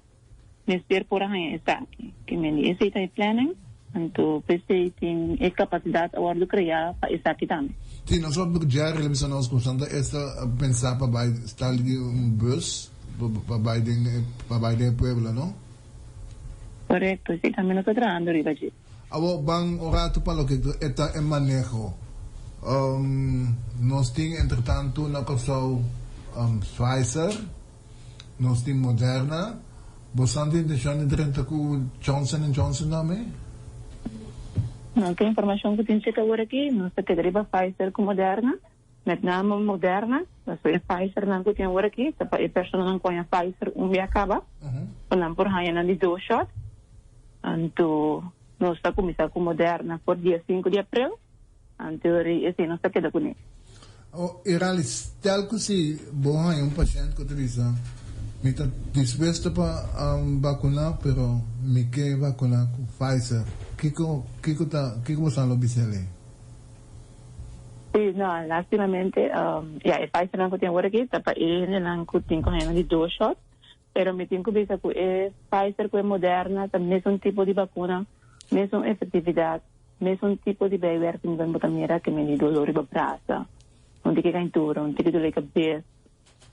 mester por a haña esaki. Ke mindi esei ta e planning, anto p'esei tin e kapasidat a wòrdu kreá pa esaki tambe. Sí, nos wòrdu Jerry a bisa nos ku Santa Esta a pensa pa bai stali di un bus pa bai den pa bai den e pueblo, no? Korekto, sí, tambe nos ta trahando riba dje. Awor ban un ratu pa loke e ta e maneho. Nos tin entretantu na Kòrsou Pfizer, nos tin Moderna. Bosan tin intenshon di drenta ku Johnson and Johnson tambe? No, ku informashon ku tin chek awor aki, nos ta keda riba Pfizer ku Moderna. Met name Moderna, pasobra e Pfizernan ku tin awor aki ta pa e personanan ku haña Pfizer un bia kaba, pa nan por haña nan di dos shot. Anto nos ta kuminsá ku Moderna for dia sinku di aprel, anto ri esei nos ta keda kuné. O Iraly, stel ku si bo haña un pashènt ku ta bisa, Mi ta dispuesto pa bakuná, pero mi ke bakuná ku Pfizer, kiko kiko ta kiko boso lo bisa elei? Sí, no, lastimamente, ya, e Pfizernan ku tin awor aki ta pa e hendenan ku tin ku haña nan di dos shot, pero mi tin ku bisa ku e Pfizer ku e Moderna ta mesun tipo di bakuna, mesun efektividat, mesun tipo di bijwerking ku bo ta mira, ke mindi dolor riba brasa, un tiki kaintura, un tiki dolor di kabes,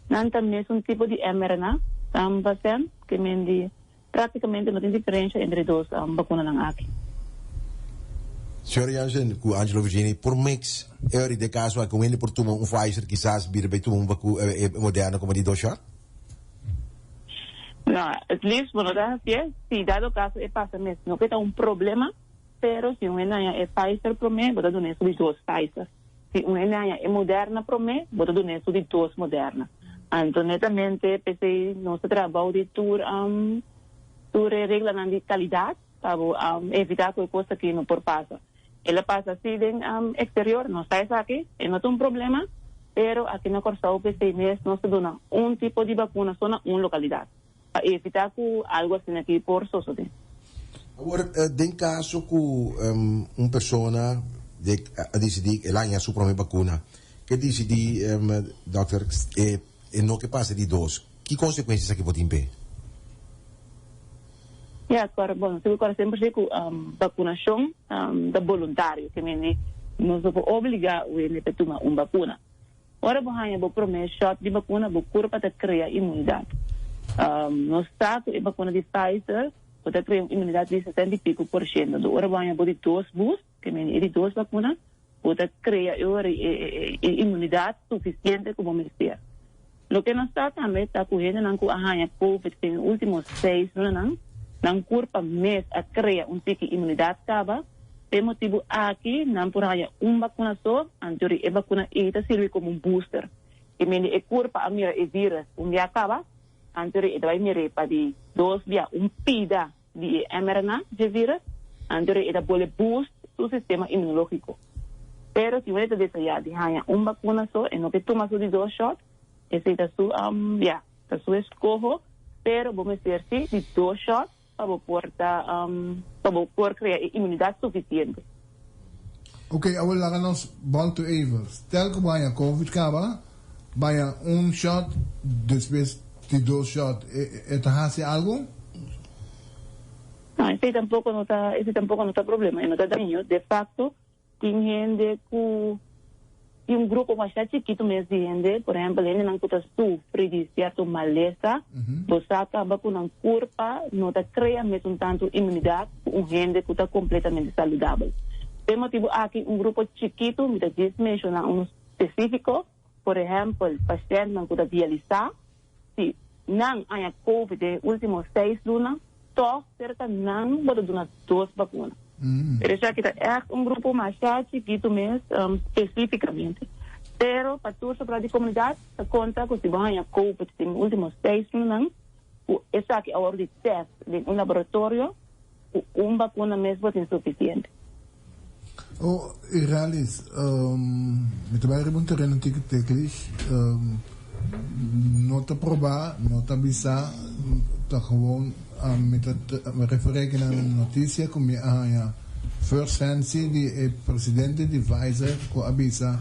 nan ta mesun tipo di mRNA, ta un vaccin, ke mindi. Práktikamente no tin diferensha entre e dos bakunanan aki. Señor Jansen ku Angelo Virginie por mix e ora di e kaso aki un hende por tuma un Pfizer kisas bira bai tuma un vaku e Moderna komo di dos shot? No, at least bo no ta hasié si dado kaso e pasa mes. No ke ta un problema, pero si un hende haña e Pfizer promé bo ta dun'é su di dos Pfizer. Si un hende haña e Moderna promé bo ta dun'é su di dos Moderna. Anto netamente p'esei nos ta traha bou di tur tur e reglanan di kalidat. Pa bo evitá ku e kos aki no por pasa. El a pasa así den eksterior, nos sa esaki, e no ta un problema, pero aki na Kòrsou p'esei mes nos ta duna un tipo di bakuna so na un lokalidat, pa evitá ku algu asina aki por sosodé. Awor, den kaso ku un persona a disidí el a haña su promé bakuna, ke disidí dòkter e no ke pasa di dos, Ki konsekuensia esaki por tin p'e? Ya, kor, bon, sigur kor semper si ku bakunashon ta boluntario, ke mende nos no por obligá wende pa tuma un bakuna. Ora bo haña bo promé shòt di bakuna, bo kurpa ta krea imunidat. Nos sa ku e bakuna di Pfizer bo ta krea un imunidat di sesenta i piku por shento. Ora bo haña bo di dos boost, ke mende e di dos bakuna, Bo ta krea e ora e inmunidat sufisiente ku bo mester. Loke nos sa tambe ta ku hendenan ku a haña covid den e último seis lunanan, nan kurpa mes a krea un tiki inmunidat kaba. P'e motibu aki nan por haña un bakuna so, anto ri e bakuna ei ta sirbi komo un booster. I mende e kurpa a mira e vírus un bia kaba, anto ri e ta bai mir'é pa di dos bia un pida. Di e mRNA dje virus, anto e ta bole boost su sistema inmunológiko. Pero si wende ta deseá di haña un bakuna so e no ke tuma su di dos shot, esei ta su, ya, ta su eskoho, pero bo mester si di dos shot pa bo por ta, pa bo por krea e inmunidat sufisiente. Ok, awor laga nos bolto even. Stel ku bo haña covid kaba, baña un shot, despues di dos shot, e ta hasi algu? No, esei tampoko no ta, esei tampoko no ta problema, e no ta daño. De facto, tin hende ku tin un grupo masha chikitu mes di hende, por ehempel hendenan ku ta sufri di sierto malesa, bo sa kaba ku nan kurpa no ta krea mesun tantu inmunidat ku un hende ku ta kompletamente saludabel. P'e motibu aki un grupo chikitu, mi ta djis menshoná unu spesífiko, por ehèmpel pashèntnan ku ta dialisá, si nan haña covid den e último seis luna, tòg serka nan bo ta duna dos bakuna. Pero esaki ta ègt un grupo masha chikitu mes spesífikamente. Pero pa tur sobrá di komunidat ta konta ku si bo haña covid den e último seis lunanan, ku esaki a wòrdu di tèst den un laboratorio, ku un bakuna mes bo tin sufisiente. Oh, Iralis, mi ta bai riba un tereno tiki teklish. No ta probá, no ta bisá, ta gewoon mi ta referí aki na notisia ku mi a haña first hand si di e presidente di Pfizer ku a bisa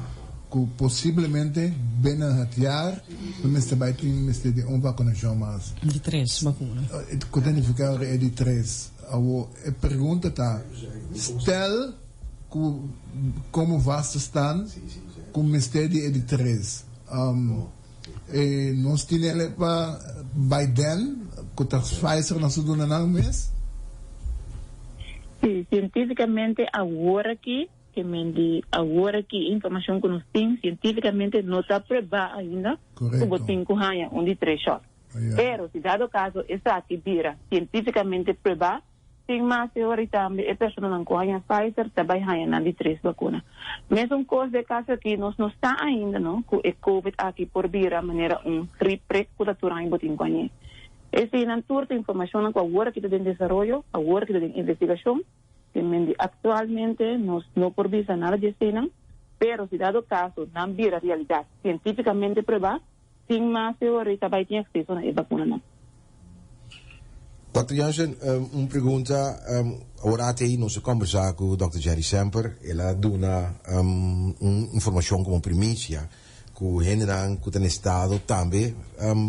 ku posiblemente binnen het jaar lo mester bai tin mester di un vakunashon mas. Di tres bakuna. Ku ta nifiká ora e di tres. Awor e pregunta ta, stel ku komo vast te staan ku mester di e di tres, e nos tin el pa by den ku ta Pfizer nos ta duna nan mes? Si, sientifikamente awor aki, ke men di awor aki informashon ku nos tin sientifikamente no ta prueba ainda ku bo tin ku haña un di tres shot. Pero si dado caso esaki bira cientificamente prueba, tin mas e ora y tambe e personanan cu haña Pfizer ta bay haña nan di tres vacuna. Mesun cos den caso aki nos no sa ainda no cu e covid aki por bira manera un griep prik cu ta tur aña bo tin cu hañ'é. Eseinan tur ta informacionnan cu awor aki ta den desaroyo, awor aki ta den investigacion. Tin men di actualmente nos no por bisa nada di eseinan, pero si dado caso nan bira realidad cientificamente prueba, Tin mas e ora i ta bai tin akseso na e bakunanan. Dòkter Jansen, un pregunta. Awor ate nos a kombersá ku Dòkter Jerry Semper. El a duna un informashon komo primisia ku hendenan ku ta na estado tambe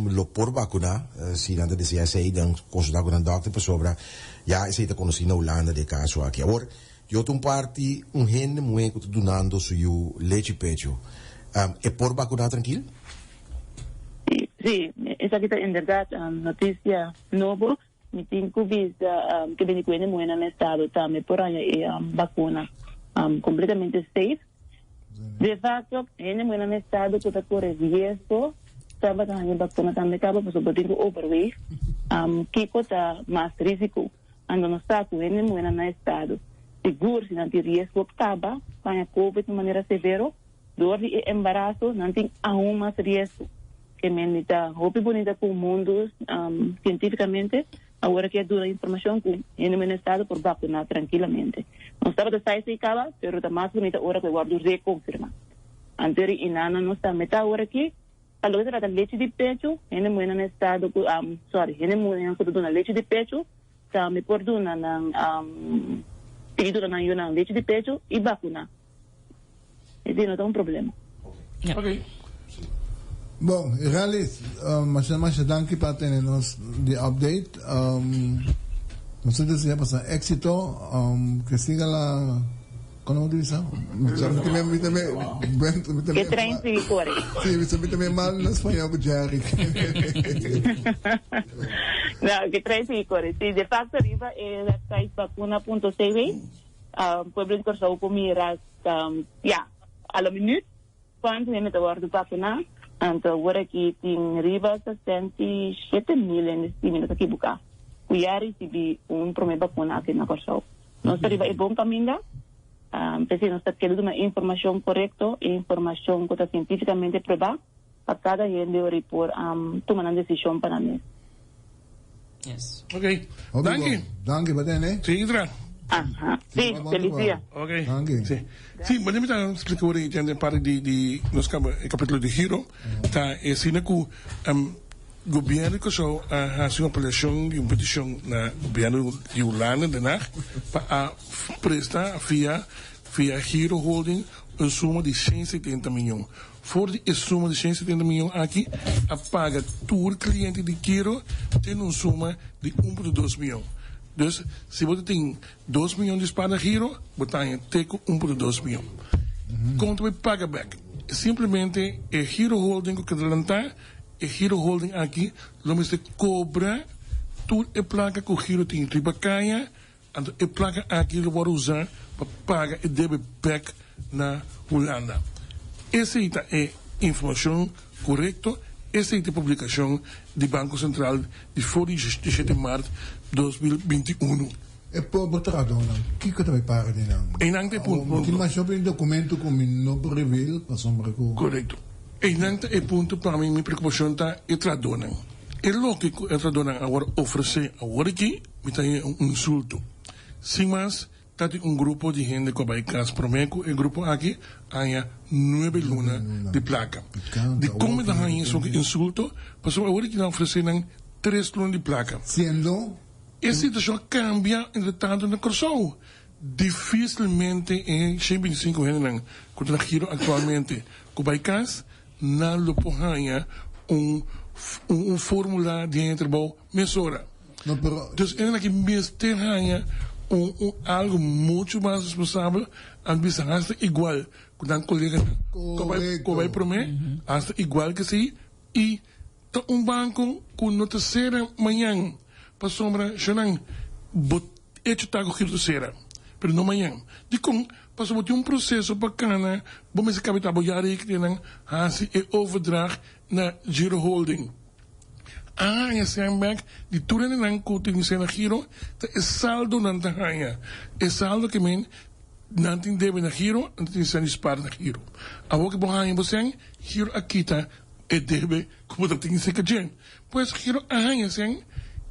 lo por bakuná si nan ta deseá esei, den konsultá ku nan dòkter pasobra ya esei ta konosí na Hulanda di e kaso aki. Awor, di otro un parti, un hende muhé ku ta dunando su yu lechi pechu, e por bakuná trankil? Sí, esaki ta inderdat notisia nobo. Mi tin ku bisa ke bini ku hende muhé na estado tambe por haña e bakuna kompletamente safe. De facto, hende muhé na estado ku ta kore riesgo tabata haña e bakuna tambe kaba pasobra bo tin ku overweeg kiko ta mas risiko. Anto nos sa ku hende muhé na estado sigur si nan tin riesgo kaba pa haña covid na manera severo, dor di e embaraso nan tin aun mas riesgo. Ke men ta hopi bunita ku mundu sientifikamente awor aki a duna informashon ku hende men estado por bakuná trankilamente. Nos tabata sa esei kaba, pero ta mas bunita ora ku e wòrdu rekonfirmá. Anto ri inana nos tambe ta awor aki pa loke ta trata lechi di pechu, hende muhénan estado ku sorry, hende muhénan ku ta duna lechi di pechu tambe por duna nan sigui duna nan yunan lechi di pechu i bakuná. Esei no ta un problema. Ok. Bon, Iralis, masha masha danki pa tene nos di update. Nos ta desea pasa éxito, que siga la, kono bo ta bisa? Mi ta mi ta mi ta Que trein sigui kore. Sí, mi ta mi mal na spañol ku Jerry. No, que trein sigui kore. Sí, de facto riba e website vacuna punto cw. Pueblo di Kòrsou por mira ya a la minuut kuantu hende ta wòrdu bakuná. Anto awor aki tin riba 67.000 hende si mi no ta kibuká ku ya risibí un promé bakuna aki na Kòrsou. Nos ta riba e bon kaminda, p'esei nos ta keda duna informashon korekto, e informashon ku ta sientífikamente probá pa kada hende ora por tuma nan desishon pa nan mes. Yes. Ok. Danki. Danki pa tene. Sí, Itra. Aha. Sí, feliz dia. Ok. Danki. Sí. Sí, maar mi ta explica ora i tende parte di di nos kaba e capítulo di giro ta e sina ku um, gobierno di Kòrsou a hasi un apelashon di un petishon na gobierno di Hulanda Den Haag pa a presta via via Giro Holding un suma di 170 miyon. For di e suma di 170 miyon aki a paga tur kliente di Kiro tin un suma di 1.2 miyon. Dus si bo ta tin 2 miyon di spar na Giro, bo ta haña te ku 1.2 miyon. Kon ta bai paga bek? Simplemente e Giro Holding ku keda lantá, e Giro Holding aki lo mester kobra tur e plaka ku Giro tin riba kaya. Anto e plaka aki lo wòrdu usá pa paga e debe bèk na Hulanda. Esei ta e informashon korekto, esei ta e publikashon di Banko Sentral di for di 17 mart 2021. E pober trahadónan, kiko ta bai para di nan? Einan ta e punto. Mi tin masha hopi dokumento ku mi no por reveal pasobra ku. Korekto. Einan ta e punto pa mi, mi preokupashon ta e trahadónan. E loke ku e trahadónan a wòrdu ofresé awor aki. Mi ta haña un insulto. Sin mas, ta tin un grupo di hende ku a bai kas promé ku e grupo aki a haña nuebe luna di plaka. Dikon mi ta haña esun insulto? Pasobra awor ki nan ofresé nan tres luna di plaka. Siendo. E situashon a kambia entretantu na Kòrsou. Difísilmente e 125 hendenan ku ta na giro aktualmente ku bai kas, nan lo por haña un un fórmula di haña trabou mesora. No, pero. Dus e nan aki mester haña un un algo mucho mas responsabel, an bisa hasta igual ku nan koleganan ku bai ku bai promé, hasta igual ke esei, i ta un banko ku no ta sera mañan, pasobra shownan bo hecho ta ku giro ta sera, pero no mañan. Dikon? Pasobra bo tin un proseso pa kana, bo mester kabita bo jaarrekening hasi e overdracht na Giro Holding. A haña sèn bèk di tur hendenan ku tin sèn na Giro, ta e saldo nan ta haña. E saldo ke men nan tin debe na Giro, nan ta tin sèn di spar na Giro. Awor ke bo haña bo sèn, Giro a kita e debe ku bo ta tin serka dje. Pues Giro a haña sèn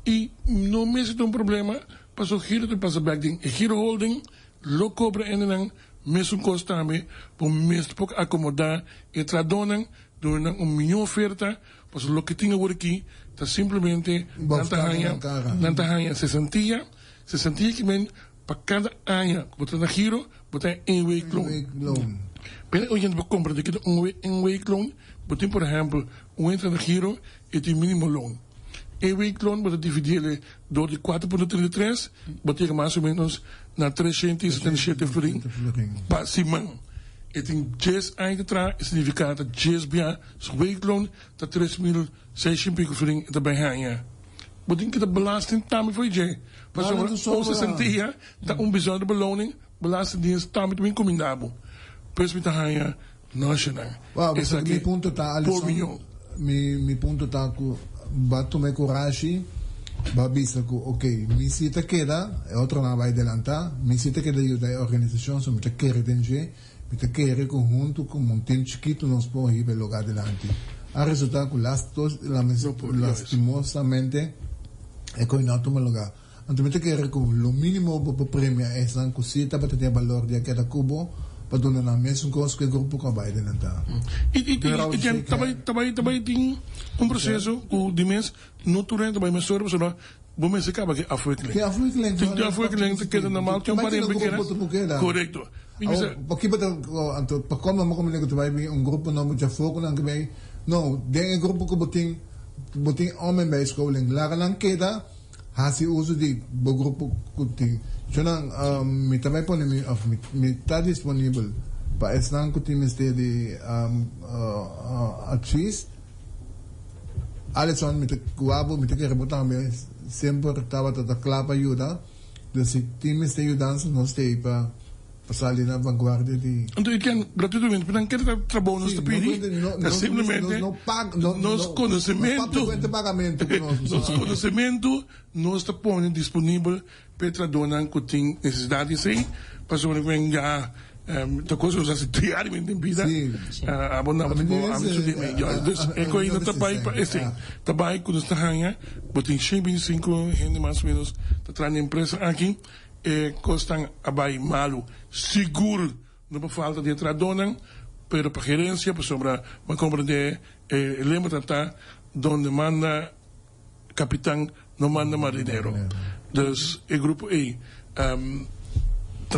i no mester ta un problema pasobra Giro ta pasa bèk den e Giro Holding, lo kobra hendenan mesun kos tambe, bo mester por akomodá e trahadónan duna nan un mihó oferta. Pasobra loke tin awor aki ta simplemente nan ta haña nan ta haña sesantia, sesantia ki men pa kada aña ku bo ta na giro bo ta haña één weekloon. Pero e oyente por komprende ki ta un één weekloon, bo tin por ehèmpel un hende ta na giro e tin minimo loon. Één weekloon bo ta dividiel dor di 4.33 bo ta yega mas o menos na 377 florin pa siman. E tin dies aña ta traha e significa ta dies bia. Su weekloon ta 3600 pico florin e ta bay haña. Bo tin kita belasting tambe for dje. Pasobra un sesentia ta un bijzondere beloning, belastingdienst tambe ta bin kuminda bo. Pues mi ta haña noshanan. Esaki por miho. Mi punto ta ku bo a tuma e kurashi, bo a bisa ku ok, mi si ta keda, e otronan a bai delantá, mi si ta keda yuda e organisashon, so mi ta kere den dje, mi ta kere ku huntu komo un tim chikitu nos por hiba e lugá dilanti. A resultá ku lastimosamente e koi no a tuma lugá. Anto mi ta kere ku lo mínimo bo por premia esnan ku sí tabata tin e balor di a keda ku bo pa duna nan mesun kos ku e grupo ku a bai adelantá. I i i ta bai ta bai ta bai tin un proseso ku di mes no tur hende ta bai mesora pasobra bo mester kaba ku e afwikkeling. Ku e afwikkeling Tin afwikkeling ta keda normal tin un par hende keda. Korekto. Mi bisa. Pakiba ta anto pa komo bo komende ku ta bai bin un grupo nobo djafó ku nan ke bai no den e grupo ku bo tin bo tin omen bij scholing laga nan keda. Hasi uso di bo grupo ku tin. Shonnan, mi ta bai pone mi òf mi ta disponibel pa esnan ku tin mester di advis. Alison, mi ta wak bo, mi ta kere bo tambe semper tabata ta kla pa yuda. Dus si tin mester yudansa nos ta ei pa. Pa sali na vanguardia di. Anto i ken gratuitamente pa nan kere ta trabou nos ta pidi ta simplemente nos konosementu nos konosementu nos ta pone disponibel pa e trahadónan ku tin nesesidat di esei pasobra ku ya ta kos ku nos hasi diariamente den bida abo nan bo ami su den medio dus e koe no ta bai pa esei ta bai ku nos ta haña bo tin shen bintisinko hende mas o menos ta traha na e empresa aki. E kosnan a bai malu. Sigur no pa falta di e trahadónan, pero pa gerensia, pasobra bo a komprendé e lema ta ta, Donde manda kapitan no manda marinero. Dus e grupo ei ta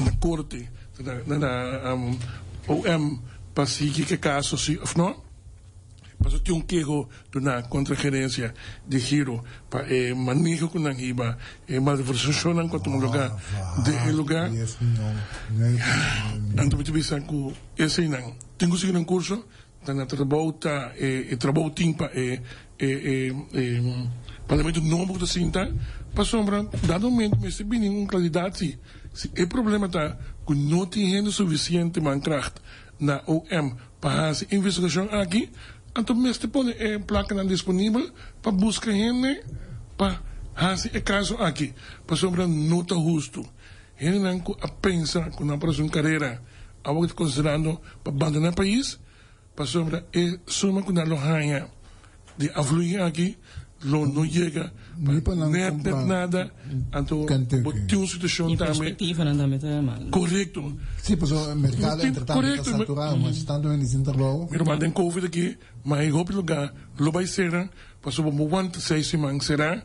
na korte, ta na OM pa sigui ku e kaso si òf no. Pasobra tin un keho duná kontra gerensia di Giro pa e maneho ku nan hiba, e malversashonnan ku a tuma lugá den e lugá. Anto mi ta bisa ku eseinan tin ku sigui nan kurso, ta na trabou ta e trabou tin pa e e parlamento nobo ku ta sinta, pasobra dado momento mester bini un klaridat si si e problema ta ku no tin hende sufisiente mankracht na OM Pa hasi investigashon aki, anto mester pone e plakanan disponibel pa buska hende pa hasi e kaso aki, pasobra no ta hustu. Hendenan ku a pensa ku nan por hasi un karera awor ta konsiderando pa bandoná e pais, pasobra e suma ku nan lo haña di afluing aki lo no yega pa net net nada, anto bo tin un situacion tambe. Perspectivanan tambe ta mal. Correcto. Si, pasobra e mercado entre tanto ta saturado, mas tanto hende sin trabou. Mi ruman den covid aki, ma e hopi lugar lo bay cera, pasobra bo wanta seis siman cera,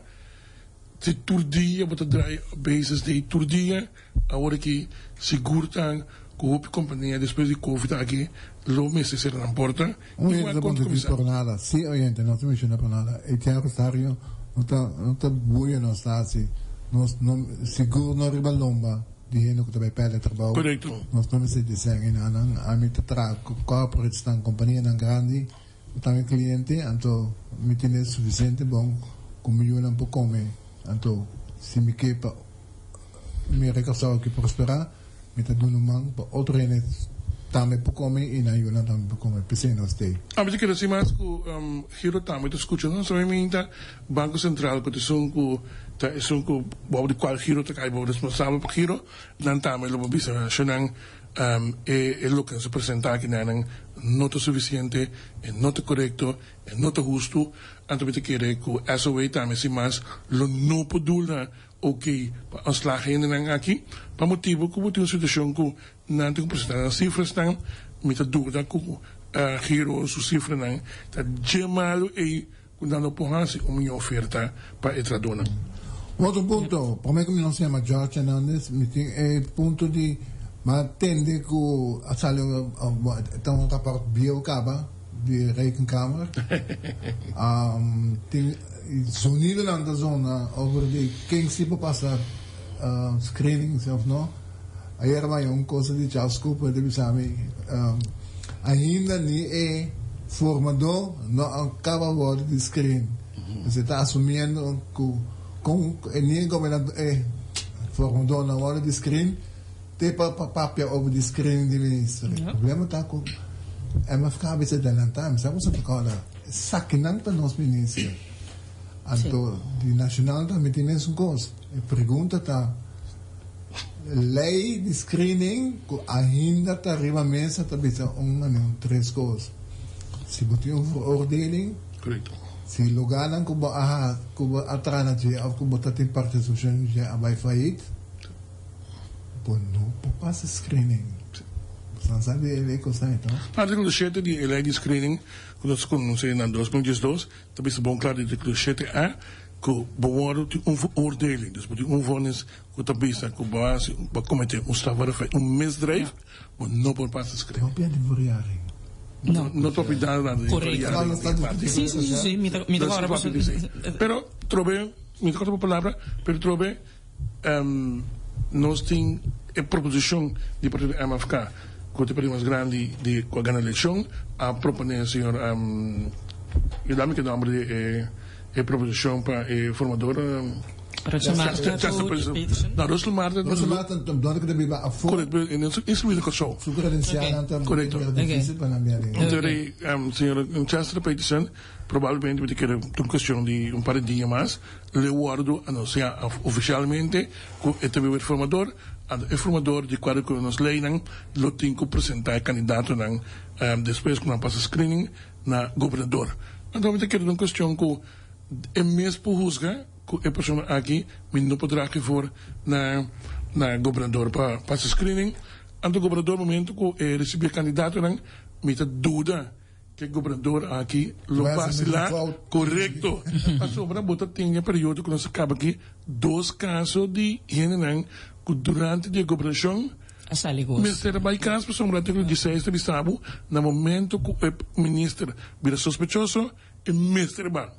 si tur dia bo ta draai basis di tur dia, Awor aki sigur ta ku hopi kompania despues di covid aki lo mester sera nan porta. Un oyente ta puntra ki por nada. Si oyente, nos ta menciona por nada. Etienne Rosario no ta no ta buya nos ta haci. Nos no sigur no riba lomba di hende ku ta bai perde trabou. Korekto. Nos no mester disen e nan. Ami ta traha ku corporates nan, kompanianan grandi ku ta mi kliente, anto mi tene sufisiente bon ku mi yunan por kome. Anto si mi ke pa Mi rekasao ki prosperá, mi ta duna man pa otro hende tambe por kome i nan yunan tambe por kome. P'esei nos t'ei. Ami ta kere si mas ku Giro tambe ta skucha nos. Ami minta Banko Sentral ku ta esun ku ta esun ku bou di kual Giro ta kai bou responsabel pa Giro, nan tambe lo por bisa shonnan e loke nos a presentá aki nan no ta sufisiente, e no ta korekto, e no ta hustu. Anto mi ta kere ku SOA tambe si mas lo no por duna Ok pa ontslag hendenan aki pa motibo ku bo tin un situashon ku nan tin ku presentá nan sifrasnan. Mi ta duda ku Giro su sifranan ta dje malu ei ku nan no por hasi un mihó oferta pa e trahadónan. Otro punto, promé ku mi nos yama George Hernandez, mi tin e punto di mi a tende ku a sali un, ta un rapòrt bieu kaba di Rekenkamer. Tin. Zonidonan ta zona over di ken si por pasa screenings of no. Ayer maya un cosa di Charles Cooper ta bisa mi ainda ni e formador no a caba wordo di screen. Pues e ta asumiendo cu. Kon e ni gobernador e formadornan wòrdu di screen te pa pa papia over di screening di minister. E problema ta ku MFK a bisa adelantá, mi sa ku ta kòrda esakinan ta nos minister. Anto di nashonal tambe tin mesun kos. E pregunta ta lei di screening ku ainda ta riba mesa ta bisa un manera un tres kos. Si bo tin un veroordeling. Si lugarnan ku bo a ha, ku bo a traha na dje òf ku bo ta tin partisipashon na dje a bai fayit, bo no por pasa screening. Bo sa di e lei kos ei, toh? Artíkulo shete di e lei di screening ku nos konosé na 2012 ta bisa bon kla di artíkulo shete a ku bo wòrdu tin un veroordeling, dus bo tin un vonnis ku ta bisa ku bo a hasi, bo a kometé un strafbaar feit, un misdrijf. Bo no por pasa screening. No pia di verjaring. No. No ta pidi nada di verjaring. Si, si, si, si. Mi ta, mi ta kòrda pasobra. Pero trobe, mi ta kòrda bo palabra, pero trobe nos tin e proposishon di partido MFK ku ta e partido mas grandi di ku a gana elekshon a proponé señor yuda mi ku e nòmber di e proposishon pa e formador. Russell Martin. No, Russell Martin. Russell Martin, donde ku ta biba afó. Korekto, e no inskribí na Kòrsou. Su kredensialnan ta Korekto. difísil pa nan bia den. Enton rei, señor Chester Peterson, probablemente mi ta kere ta un kuestion di un par di dia mas, lo e wòrdu anunsiá ofishalmente ku e ta biba e formador. Anto e formador, di akuerdo ku nos leinan, lo tin ku presentá e kandidatonan despues ku nan pasa screening na gobernador. Anto mi ta kere ta un kuestion ku e mes por husga. Ku e persona aki mi no por draha for na na gobernador pa pasa screening. Anto gobernador momento ku e risibi e kandidatonan mi ta duda ku e gobernador aki lo basila korekto. Pasobra bo ta tin e periodo ku nos a kaba aki dos kaso di hendenan ku durante di e gobernashon mester a bai kas pasobra artikulo dieseis ta bisa bo na momento ku e minister bira sospechoso e mester ban.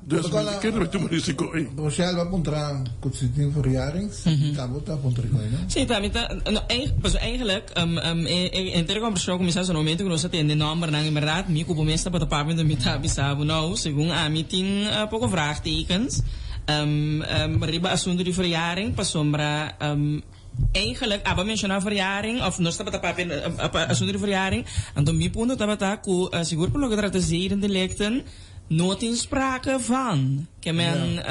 Dus mi ta kere tuma risiko ei. Rochelle a puntra ku si tin verjaring, si ta bo ta puntra ku ei, no? Si, ta mi ta, no, pasobra eigenlijk e henter kombersashon a kuminsá so na momento ku nos a tende nòmbernan, en bèrdat mi ku bo mes tabata papia enton mi ta bisa bo nou, segun ami tin poko vraagtekens riba asuntu di verjaring pasobra eigenlijk abo a menshoná verjaring òf nos tabata papia asuntu di verjaring, anto mi punto tabata ku sigur pa loke ta trata zedendelicten, No tin sprake van, ke men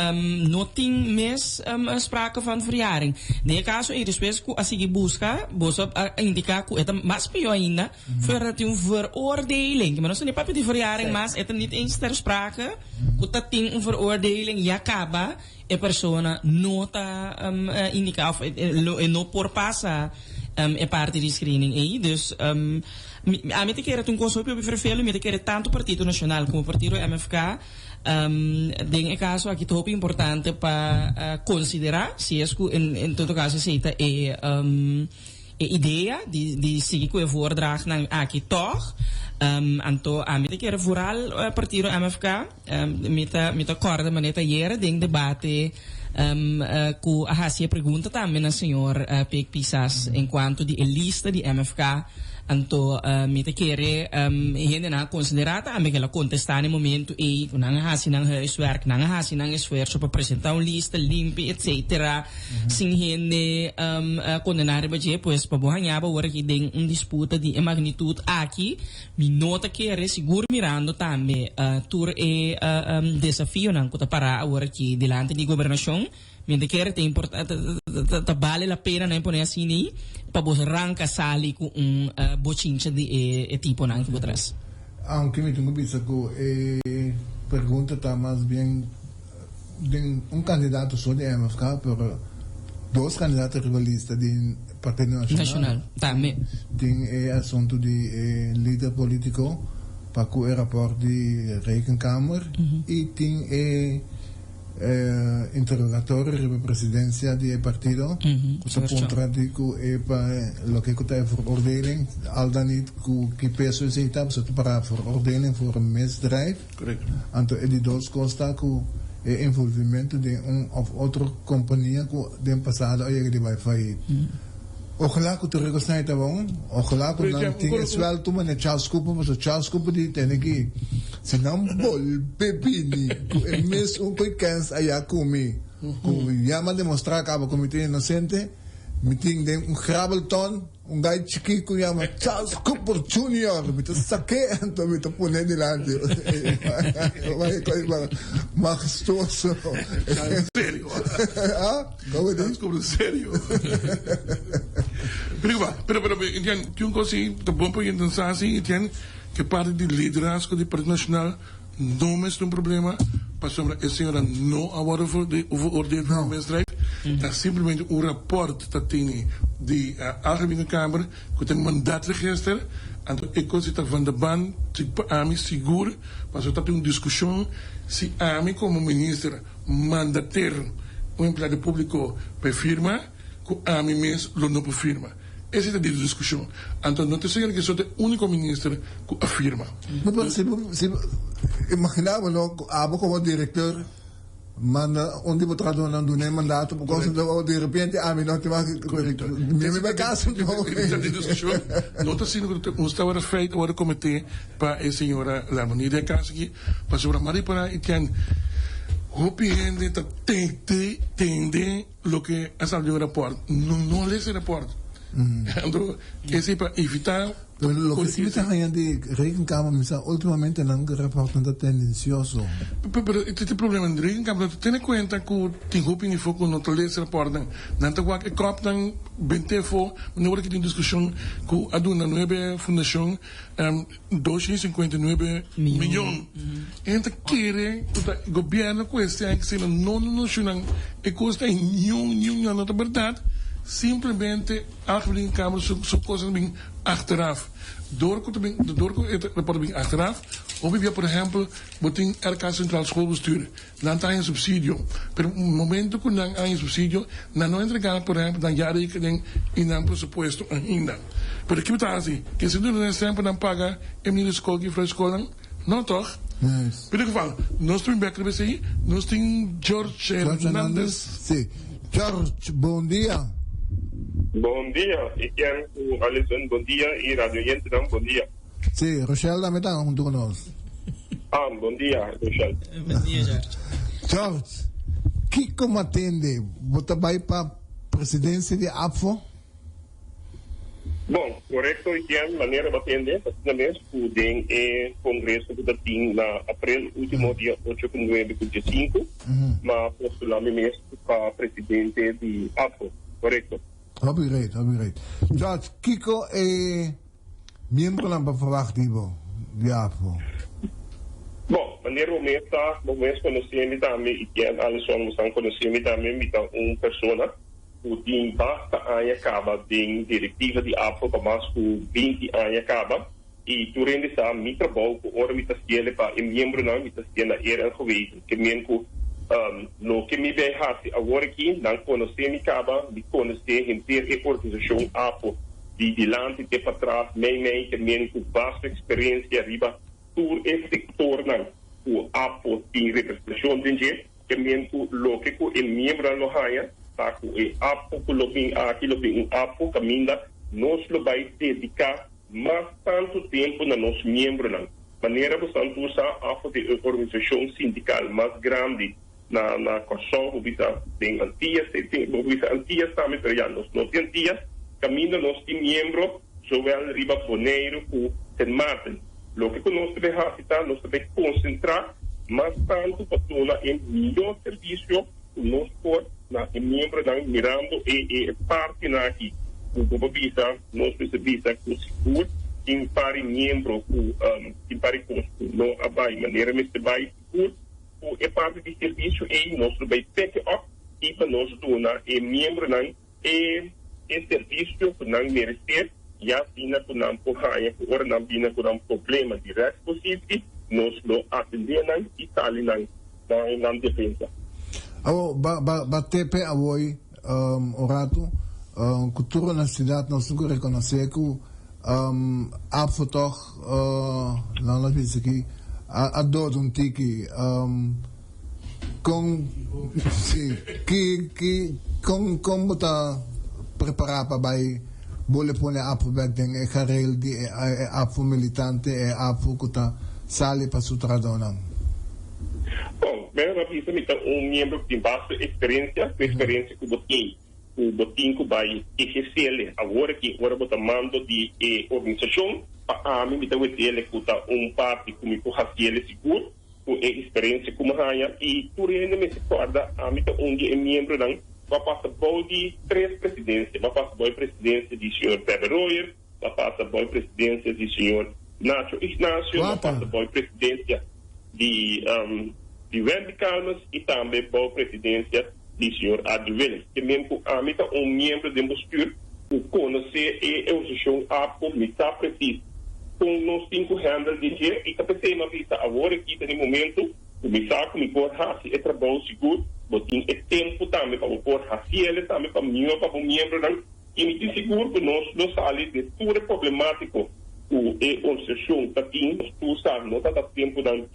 no tin mes sprake van verjaring. Den e kaso ei despues ku a sigui buska, boso a indiká ku e ta mas pió ainda, for tin un veroordeling. Ke men no sa ni papia di verjaring mas, e ta nit eens ter sprake ku ta tin un veroordeling ya kaba e persona no ta indiká òf e no por pasa e parti di screening ei. Dus ami ta kere ta un kos hopi hopi fervelo, mi ta kere tantu Partido Nacional komo Partido MFK den e kaso aki ta hopi importante pa konsiderá si es ku en todo kaso esei ta e e idea di di sigui ku e voordrachtnan aki tòg. Anto ami ta kere vooral Partido MFK. Mi ta mi ta kòrda manera ta ayera den debate ku a hasi e pregunta tambe na señor Pik Pisas en kuanto di e lista di MFK. Anto mi ta kere hendenan a konsiderá tambe ku el a kontestá na e momento ei ku nan a hasi nan huiswerk, nan a hasi nan esfuerso pa presentá un lista limpi etsetera sin hende kondená riba dje. Pues pa bo haña bo awor aki den un disputa di e magnitut aki. Mi no ta kere, sigur mirando tambe tur e desafionan ku ta pará awor aki dilanti di gobernashon, mi ta kere ta importante, ta bale la pena nan pone asina pa bo ranka sali ku un bochincha di e tiponan aki bo tras. Aunke mi tin ku bisa ku e pregunta ta mas bien den un kandidato so di MFK, pero dos kandidato riba lista di Partido Nacional. Nacional, tambe. Tin e asunto di e lider politico pa cu e rapport di Rekenkamer y tin e interrogatorio riba presidencia di e partido cu ta puntra di cu e pa loke cu ta e veroordeling, al dan niet cu ki peso esey ta, pasobra ta para veroordeling voor een misdrijf. Anto e di dos cos ta cu e envolvimento den un of otro compania cu den pasado a yega di bay failliet. Ojalá cu tur e cosnan ei ta bon, ojalá cu nan tin e suelto manera Charles Cooper, pasobra Charles Cooper di tene ki. Si nan bolbe bini ku e mesun koe kens aya ku mi, ku ya m'a demostrá kaba ku mi ta inosente, mi tin den un grabelton un gai chikí ku yama Charles Cooper Junior, mi ta sak'é anto mi ta pon'é dilanti. Mahestuoso. Serio. Ah, komo di? Charles Cooper serio. Pero pero pero tin un kos si ta bon pa yenta sa si, E parti di liderazgo di Partido Nacional no mester un problema pasobra e señora no a wordo veroordeeld voor misdrijf. Ta simplemente un rapport ta tene di Algemene Kamer cu ta e mandaatregister. Anto e cos ta van de band pa ami sigur pasobra ta tin un discusion si ami como minister mandateer un empleado publico pa e firma cu ami mes lo no por firma. Esei ta di diskushon. Anto no ta señor Gesó ta e úniko minister ku a firma. No, pero si bo, si bo imaginá bo no ku abo komo direktor manda un di bo trahadónan duna e mandato pa kos anto di repente ami no tin mas Korekto. Mi mi bai kas anto. Esei ta di diskushon. No ta asina ku ta un staba feit a wòrdu kometé pa e señora Larmonie den e kas aki pasobra mari para i ken hopi hende ta tende tende Loke a sali den un raport, no no lesa e raport. Anto esei pa evita. Pero loke si mi ta haña di Rekenkamer mi sa ultimamente nan raportnan ta tendencioso. Pero e ta problema di Rekenkamer ta tene cuenta cu tin hopi info cu no ta lesa raportnan. Nan ta wak e kopnan bente afo, manera ora ki tin discusion cu a duna nuebe fundacion. 259 miyon. E ta kere ku ta gobierno ku este aña asina no no noshonnan e kos ta niun niun niun no ta berdad simplemente Algemene Kamer su su kosnan bin achteraf door ku ta bin door ku e raport bin achteraf hopi bia por ehempel bo tin RK Centraal Schoolbestuur nan ta haña subsidio pero momento ku nan haña subsidio nan no entrega por ehempel nan jaarrekening i nan presupuesto ainda pero kico ta hasi ke si duna nan semper nan paga e mini skol ki fra skolnan no toch pero in ieder geval nos tin bek riba esei nos tin George Hernandez. Si George bon dia. Bon dia Etienne ku Alison bon dia i radio oyentenan bon dia. Sí, Rochelle tambe ta hunto cu nos. Ah, bon dia, Rochelle. Bon dia, George. George, kico bo a tende? Bo ta bay pa presidencia di APFO? Bon, corecto Etienne, manera bo a tende, ta asina mes cu den e congreso cu ta tin na april ultimo dia ocho cu nuebe cu diesinco, m'a postula mi mes pa presidente di APFO, corecto. Hopi great, hopi great. George, kico e Miembronan pa verwacht di bo di afo. Bon, manera bo mes ta, bo mes konosé mi tambe i Ken Allison bosan konosé mi tambe, mi ta un persona ku tin basta aña kaba den direktiva di afo pa mas ku binti aña kaba i tur hende sa mi trabou ku ora mi ta siele pa e miembronan mi ta siel na eer en geweten ke men ku loke mi bay hasi awor aki nan konosé mi kaba mi konosé henter e organisashon afo. Di dilanti te patras, mei mei te men ku vasto eksperensia riba tur e sektornan ku APFO tin representashon den dje, te men ku loke ku e miembronan lo haña ta ku e APFO ku lo bin aki lo bin un APFO kaminda nos lo bai dediká mas tantu tempu na nos miembronan. Manera bo san tur sa, APFO ta e organisashon sindikal mas grandi na na Kòrsou, bo bisa den Antillas, bo bisa Antillas tambe, pero ya nos no tin Antillas, kaminda nos tin miembro zowel riba Boneiru ku Sint Maarten. Loke ku nos ta bay hasi ta nos ta bay konsentrá mas tantu pa duna e mihó servisio ku nos por na e miembronan mirando e e partinan aki ku bo por bisa nos mester bisa ku sigur tin pari miembro ku tin pari kos ku no a bay manera mester bay sigur. Ku e parti di servisio ei nos lo bai peke op i pa nos duna e miembronan e e servisio ku nan meresé, ya asina ku nan por haña ku ora nan bini ku nan problema di rèksposisi nos lo atendé nan i sali nan na nan defensa. Awor, ba ba ba tepe awoi un ratu, ku tur honestidat nos tin ku rekonosé ku APFO tòg, nan lo bisa aki, a dod un tiki. Kon, si, ki, ki, kon, kon bo ta prepará pa bai bole pone APFO bèk den e gareel di e APFO militante, e APFO ku ta. sali pa su trahadónan? Bon, mi a bisa mi ta un miembro ku tin basta eksperensia, ku eksperensia ku bo tin, ku bo tin ku bai ehersele awor aki ora bo ta mando di e organisashon. Pa ami mi ta wetele ku ta un parti ku mi por hasiele sigur ku e eksperensia ku mi haña i tur hende mester kòrda ami ta un di e miembronan ku a pasa bou di tres presidensia. Mi a pasa bou e presidensia di señor Bebe Royer, Mi a pasa bou e presidencia di señor Nacho Ignacio, mi a pasa bou e presidencia di di Wendy Calmes y tambe bou presidencia di señor Adri Willems. Ke men cu ami ta un miembro den bestuur cu conoce e organisacion APCO, mi sa precies con nos tin cu handle den dje y ta pesey mi a bisa awor aki ta e momento cu mi sa cu mi por haci e trabou sigur, bo tin e tempo tambe pa bo por haciele tambe pa mihor pa bo miembronan. I mi tin sigur ku nos lo sali di tur e problemátiko ku e organisashon ta tin. Nos tur sa no ta ta tempunan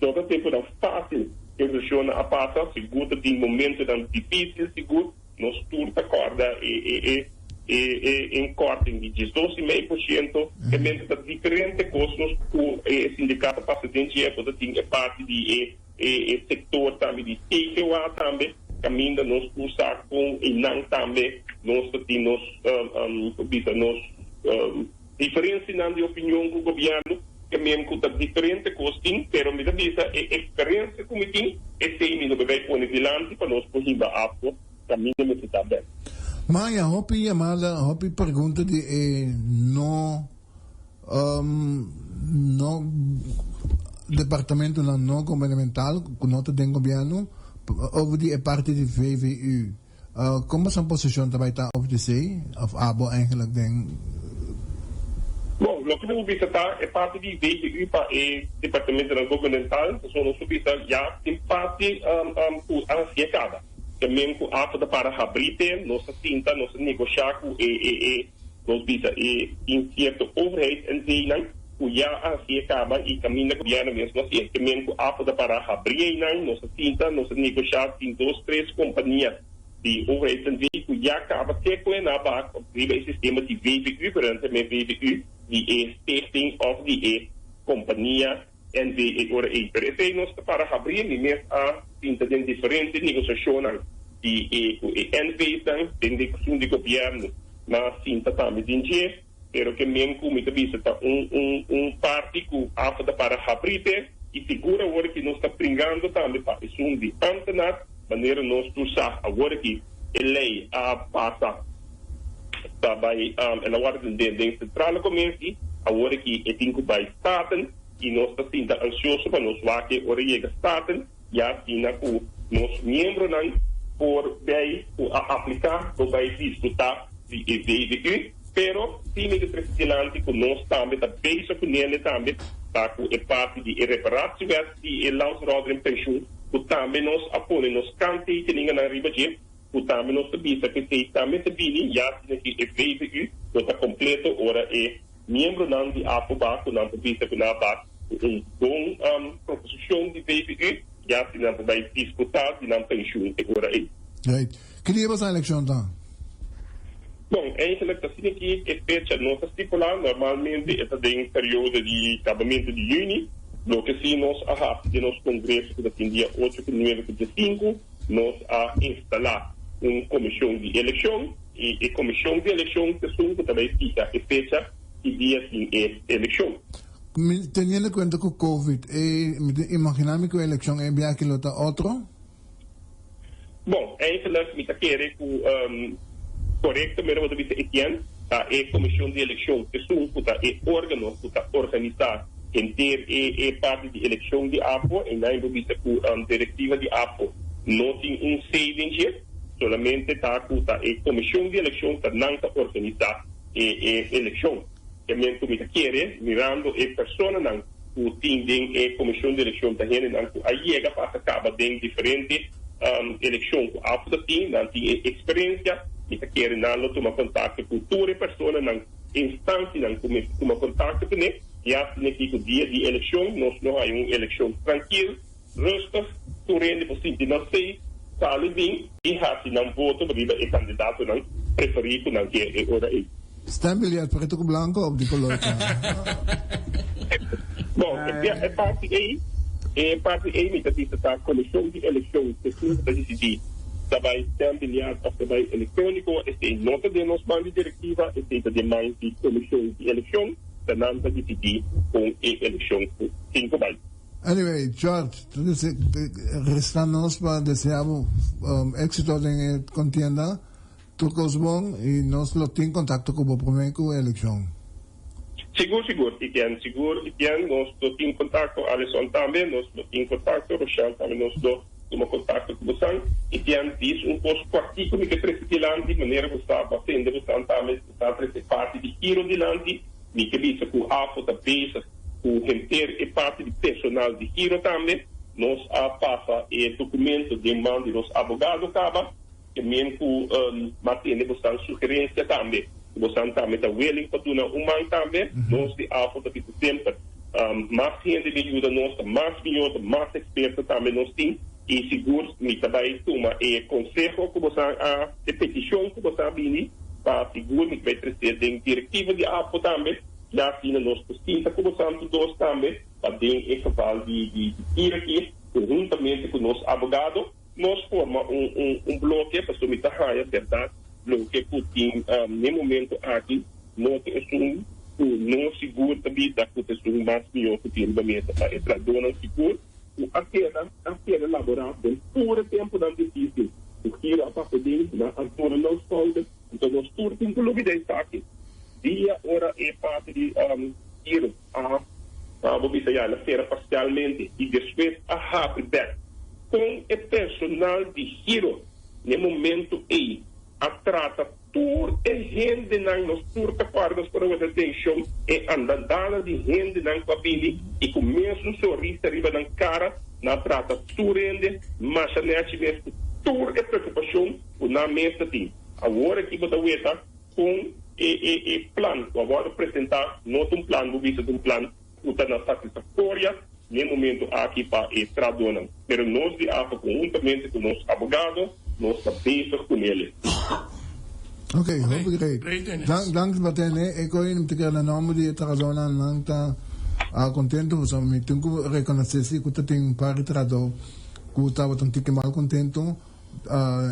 no ta tempunan fásil ku e organisashonnan a pasa. Sigur ta tin momentunan difísil sigur. Nos tur ta kòrda e e e e e inkorting di diesdos i mei por siento. E mente ta diferente kos nos ku e sindikato a pasa den dje. Bo ta tin e parti di e. E sector tambe di TGOA tambe caminda nos por sa con eynan tambe nos ta tin nos por bisa nos diferencianan di opinion cu gobierno ke men cu ta diferente cos tin pero mi ta bisa e experiencia cu mi tin esey mi lo bay pone dilanti pa nos por hiba afo caminda mester ta bek. Maya, hopi yamada, hopi pregunta di e no No departamentonan no gubernamental cu no ta den gobierno over di e parti di VVU. Con boso posicion ta bay ta over di esey of abo eigenlijk den. Bon, loke mi por bisa ta e parti di VVU pa e departamentonan gubernamental, pasobra nos por bisa ya tin parti cu a hacié caba. Ta men cu APO ta para habri p'e, nos ta sinta, nos ta negosha cu e. Nos bisa e tin cierto overheid en zeenan cu ya a hacié caba y caminda gobierno mes no hacié. Ke men cu APO ta para habri eynan, nos a sinta, nos a negosha, tin dos, tres compania di overheid en zee cu ya caba te cu e na bak riba e sistema di VVU, pero nan ta men VVU di e stichting of di e compania NV e ora ey. Pero esey nos ta para habri, mi mes a sinta den diferente negociacionnan di e cu e NV'snan den de cuestion di gobierno na sinta tambe den dje, pero ke men cu mi ta bisa ta un un un parti cu AFA ta para habri p'e y sigur awor aki nos ta pringando tambe pa esun di ambtenaar, manera nos tur sa awor aki e ley a pasa ta bay el a worde den den centrale commissie, awor aki e tin cu bay Staten. I nos ta sinta ansioso pa nos wak e ora yega Staten, ya asina ku nos miembronan por bay ku a apliká lo bay disfrutá di e VVU. Pero si mi ta trese dilanti ku nos tambe ta bezig ku nele tambe ta ku e parti di e reparatiewet di e landsverhoudering pensioen ku tambe nos a pone nos kanttekeningennan riba dje ku tambe nos ta bisa ku esei tambe ta bini ya asina ku e VVU lo ta kompleto ora e Miembronan di APO ba ku nan por bisa ku nan a bak ku un bon proposishon di VVU, ya si nan por bai disfrutá di nan penshun e ora ei. Right. Ki dia boso elekshon ta? Bon, eigenlijk ta asina ki e fecha no ta stipulá. Normalmente e ta den periodo di kabamentu di yüni. Loke si nos a hasi den nos kongreso ku ta tin dia ocho ku nuebe ku dia sinku, Nos a instalá un komishon di elekshon i e komishon di elekshon ta esun ku ta bai fija e fecha i dia tin e elekshon. Mi, teniendo kuenta ku Covid, e, mi ta imaginá mi ku e elekshon e biaha lo ta otro? Bon, eigenlijk mi ta kere ku korekto mero bo ta bisa Etienne, ta e komishon di elekshon esun ku ta e órgano ku ta organisá Henter e e parti di elekshon di APO, e nan por bisa ku direktiva di APO no tin un say den dje, solamente ta ku ta e komishon di elekshon ta nan ta organisá e e elekshon. Kemien ku mi ta kere, mirando e personanan ku tin den e komishon di elekshon ta hendenan ku a yega pasa kaba den diferente elekshon ku APO ta tin, nan tin e eksperensia, mi ta kere nan lo tuma kontakto ku tur e personanan, instansianan ku mester tuma kontakto kuné. Ya asina ki ku dia di elekshon nos lo haña un elekshon trankil, rustig, tur hende por sinti nan safe, sali bin i hasi nan voto riba e kandidatonan preferí ku nan ke e ora ei. Stembiljet preto ku blanko of di kolor ta? Bon, e parti ei, e parti ei mi ta bisa ta komishon di elekshon esun ku ta disidí ta bai stembiljart òf ta bai elektróniko. Esei no ta den nos man di direktiva, esei ta den man di komishon di elekshon, ta nan ta disidí kon e elekshon tin ku bai. Anyway, George, resta nos pa desea bo éxito den e contienda. Tur cos bon y nos lo tin contacto cu bo prome cu e eleccion. Sigur, sigur, Etienne, sigur, Etienne, nos lo tin contacto, Alison tambe, nos lo tin contacto, Rochelle tambe nos lo tuma contacto cu bosan. Etienne, dis un cos cuartico mi ke trece dilanti, manera bo sa, bo a tende bosan tambe, bo sa trece parti di giro dilanti, mi ke bisa cu AFO ta bezig cu henter e parti di personal di giro tambe, nos a pasa e documento den man di nos abogado caba. Ke men ku m'a tende bosan sugerensia tambe, ku bosan tambe ta willing pa duna un man tambe. Nos di AFO ta bisa semper, mas hende bin yuda nos ta mas mihó, ta mas eksperto tambe nos tin. I sigur mi ta bai tuma e konseho ku bosan a, e petishon ku bosan a bini pa sigur mi ta bai tresé den direktiva di AFO tambe, ya asina nos por sinta ku bosan tur dos tambe pa den e geval di di ir aki konhuntamente ku nos abogado. Nos forma un un un bloke pasobra mi ta haña bèrdat loke ku tin n'e momento aki no ta esun ku no sigur ta bisa ku ta esun mas mihó ku tin riba mesa pa e trahadónan sigur ku a keda a keda laborá den tur e tempunan difísil ku giro a pasa den nan a duna nan skouder anto nos tur tin ku lubidá esaki dia ora e parti di giro a bo bisa ya el a sera parsialmente i despues a habri bek. Kon e personal di Giro n'e momento ei a trata tur e hendenan? Nos tur ta kòrda nos por a weta tenshon e andandada di hendenan ku a bini i ku mesun sonrisa riba nan kara nan a trata tur hende masha nèchi mes ku tur e preokupashon ku nan mes ta tin. Awor aki bo ta weta Kon e e e plan ku a wòrdu presentá no ta un plan bo bisa ta un plan ku ta na satisfaktoria n'e momento aki pa e trahadónan. Pero nos di afa konhuntamente ku nos abogado nos ta bezig ku nele. Ok, hopi great. Dank, dank Batene. E koe mi ta kere na nomber di e trahadónan nan ta kontento pasobra mi tin ku rekonosé si ku ta tin un par di trahadó ku tabata un tiki mal kontento.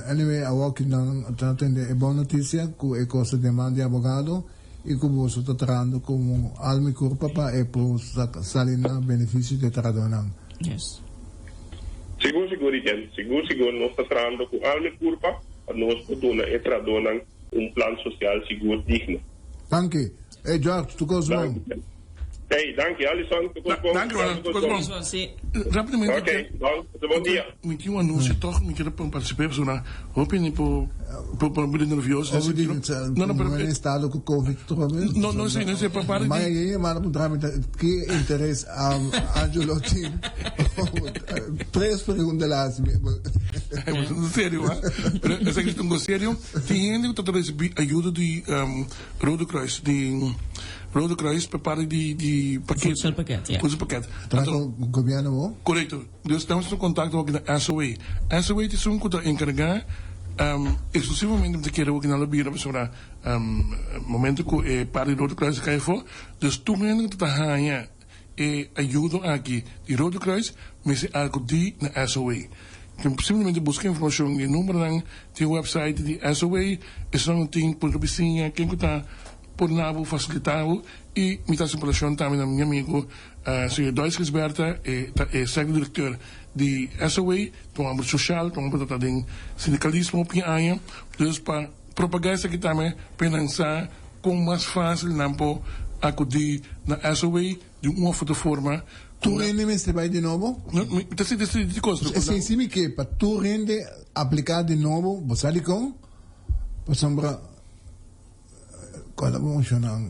Anyway, awor ki nan ta tende e bon noticia cu e cos ta den man di abogado y cu boso ta trahando como alma y curpa pa e por sali na beneficio di e trahadornan. Yes. Sigur, sigur, Etienne. Sigur, sigur nos ta trahando cu alma y curpa pa nos por duna e trahadornan un plan social sigur digno. Danki. Hey George, tur cos bon. Danki. Hey, danki Alison, tur cos bon. Danki Ronald, tur cos bon. Bon, si. Rapidamente, Ok, bon, pasa bon dia. Mi tin un anuncio toch, mi kier pa participé pasobra hopi hende por por por bira nervioso. Over di No, no, pero en estado cu covid toch alweer? No, no, sí, no, sí, pa para Maar je maar puntra mi ki interes Angelo tin? Tres pregunta laatste. Serio, ha? Pero esaki ta un cos serio. Tin hende cu ta ta ricibi ayuda di Rode Kruis, di Rode Kruis pa parti di di pakete. Voedselpakket, ja. Voedselpakket. Traha cu gobierno bo? Correcto. Dus estamos en contacto aki na SOA. SOA ta esun cu ta encarga exclusivamente mi ta kere wak nan lo bira pasobra momento cu e parti di Rode Kruis a cay afo, dus tur hende cu ta haya e ayudo aki di Rode Kruis mester acudi na SOA. Simplemente busca informacion di e numbernan tin website di SOA, esunnan lo tin por bisiña ken cu ta por na bo facilita bo y mi ta haci un apelacion tambe na mi amigo señor Dois Gisberta e ta e sector director di SOA, ta un homber social, ta un homber ta den sindicalismo hopi aña, dus pa propaga esaki tambe pa e nan sa con mas facil nan por acudi na SOA di un of otro forma. Tur hende mester bai di nobo? No, mi ta sinti di cos. Esei si mi ke pa tur hende aplica di nobo, bo sa dicon? Pasobra Cual ta funciona?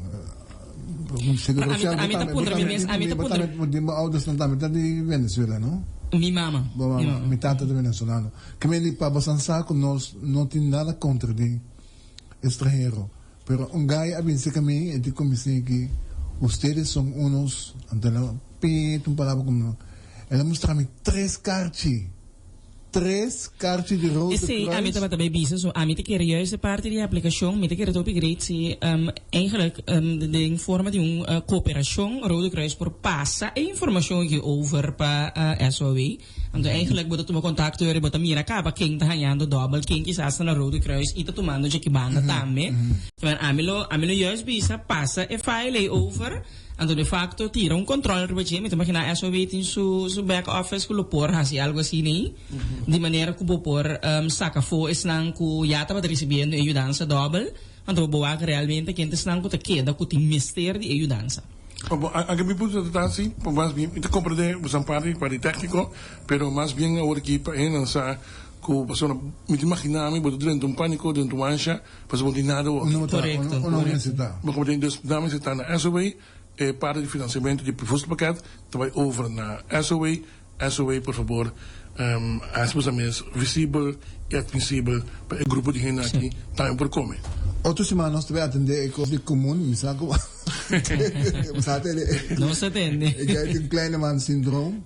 Seguro social. Ami ta puntra mi mes, ami ta puntra. Bo ouders tambe ta di Venezuela, no? Mi mama. Bo mama. Mi tata ta venezolano. Ke mende pa bosan sa cu nos no tin nada contra di estranhero. Pero un guy a bin cerca mi e di cu mi si ki ustedes son unos, anto el a pet un palabra cu mi. El a mustra mi tres carchi. Tres karchi di Rode Esei ami Kruis. tabata bay bisa, so ami ta kere juist e parti di aplicacion, mi ta kere topi great si eigenlijk den forma di un cooperacion Rode Kruis por pasa e informacion aki over pa SOAW. Anto eigenlijk bo ta tuma contacto yori bo ta mira caba ken ta hañando dobbel, ken kisas ta na Rode Kruis y ta tumando dje ki banda tambe. Kimen ami lo ami lo juist bisa pasa e file ey over. Anto de facto tira un control riba dje, mi ta imagina SOB tin su su back office cu lo por haci algo asina ei, di manera cu bo por saca afo esnan cu ya tabata ricibiendo e yudansa dobel, anto bo wak realmente ken ta esnan cu ta keda cu tin mester di e yudansa. Bo, anke mi punto ta ta si, mas bien, mi ta comprende boso parti, parti tecnico, pero mas bien awor aki pa hendenan sa cu pasobra mi ta imagina mi bo ta drenta un panico, drenta un ansha, Pasobra bo no tin nada wak. Uno ta, Correcto, uno, uno correcto. mester ta. Bo como tin dus nan mester ta na SOA, e parti di financiamento di voedselpakket ta bay over na SOA. SOA por fabor haci boso mes visibel y admisibel pa e grupo di hende aki tambe por come. Otro siman nos ta bay atende e cos di comun, mi sa cu bo sa atende e. Nos atende. E guy tin kleine man syndroom.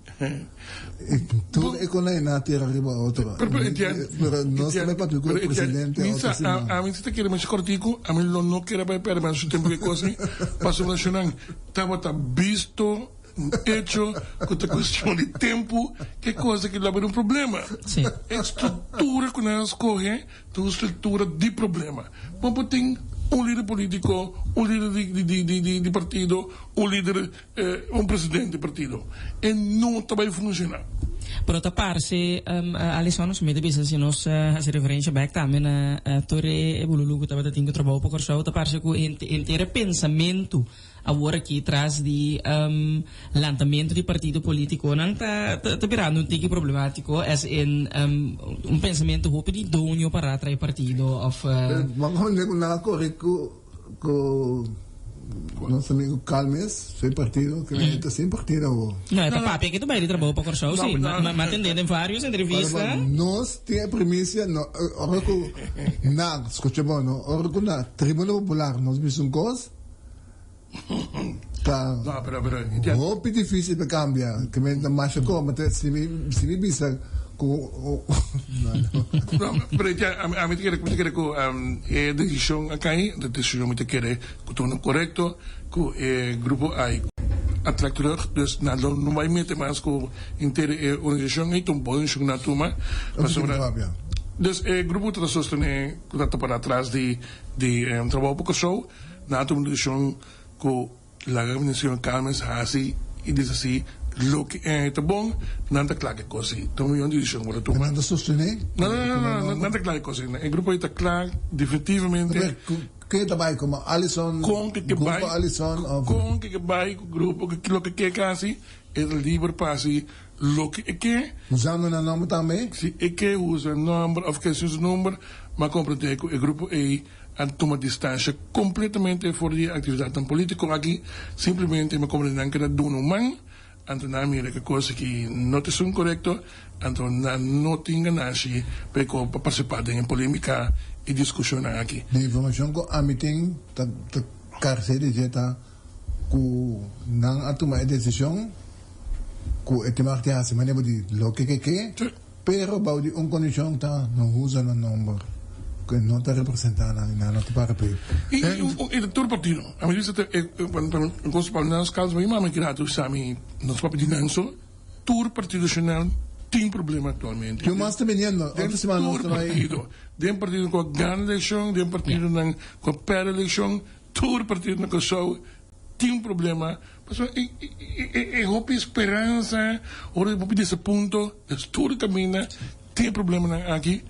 Tur e con na tira riba otro. Pero Etienne, Pero nos Etienne, tambe papia cu pero e Etienne, presidente mi otro sa, siman. a, ami si ta kere masha cortico, ami lo no kere bay perde mas su tempo cu e cos ey, pasobra nacionnan tabata bisto un hecho cu ta cuestion di tempo cu e cos aki lo a bira un problema. Sí. E structura cu nan a scoge ta un structura di problema. Bo por tin un lider politico, un lider di, di, di, di, di partido, un lider Un presidente di partido e no ta bay funciona. Pero ta parce, Alison, nos mete bisa si nos haci referencia bek tambe na tur e bululu cu tabata tin cu trabou pa Corsou, ta parce cu henter e pensamento awor aki tras di lantamento di partido politiconan ta ta birando un tiki problematico as in un pensamento hopi di doño para trae partido of. Bo a comprende cu nan a core cu. Cu nos amigo Calmes, sin partido, que mm. ta sin partido awo. No, e ta papia que tu bai di trabou pa Corsou, sí. Ma, ma, ma tende den varios entrevista. Nos tin primicia, no, ora cu na, escucha bon, no, ora cu na Tribuna Popular nos bisa un cos, ta no, pero, pero, ya. hopi difícil pa cambia. Que men ta masha como, te, si mi, si mi bisa cu, no, no. No, pero ya, a mi te kere, mi te kere cu um, e decisión a cai, de decisión mi te kere cu ta uno correcto, cu e grupo ai a trek terug, dus na lo no bai mete mas cu inter e organisacion ei, ta un bon decisión na tuma, pasobra, dus e grupo cu ta sostene, cu ta para atras di, di um, Trabou pa Kòrsou, Nan a tuma desishon ku laga Minister Calmes hasi i deshasí loke e ta bon, nan ta kla ku e kos ei. Ta un mion di desishon ku bo ta tuma. Nan ta sostené? No, no, no, no, nan ta kla ku e kos ei. E grupo ei ta kla definitivamente. Pero ku ke ta bai komo Allison? Kon ke ke bai? Grupo Allison of? Kon ke ke bai ku grupo, loke ke ke hasi, e ta liber pa hasi loke e ke. Usando nan nomber tambe? Si e ke usa nomber of ke hasi su nomber, m'a komprendé ku e grupo ei a tuma distansha kompletamente for di e aktividatnan polítiko aki, simplemente mi komprende nan keda duna un man, anto nan a mira ku e kos aki no ta esun korekto, anto nan no tin ganashi pa e ko pa partisipá den e polémika i diskushonnan aki. Di informashon ku ami tin ta ta karse di dje ta ku nan a tuma e desishon ku e tin mag di hasi manera bo di loke ke ke. Pero bou di un kondishon ta no usa nan nomber ku e no ta representá nan i nan no ta para p'e. I i tur partido. Ami bisa ta e un kos pa nos kaso mi mama kira tu sa mi nos papia di nan so tur partido nacional tin problema aktualmente. Tin mas ta biniendo otro semana nos ta bai. Den tur partido. Den partido ku a gana elekshon den partidonan ku a pèrdè elekshon tur partido na Kòrsou Tin problema, pasobra e e hopi speransa, ora di hopi desapunto, des tur caminda tin e problemanan aki.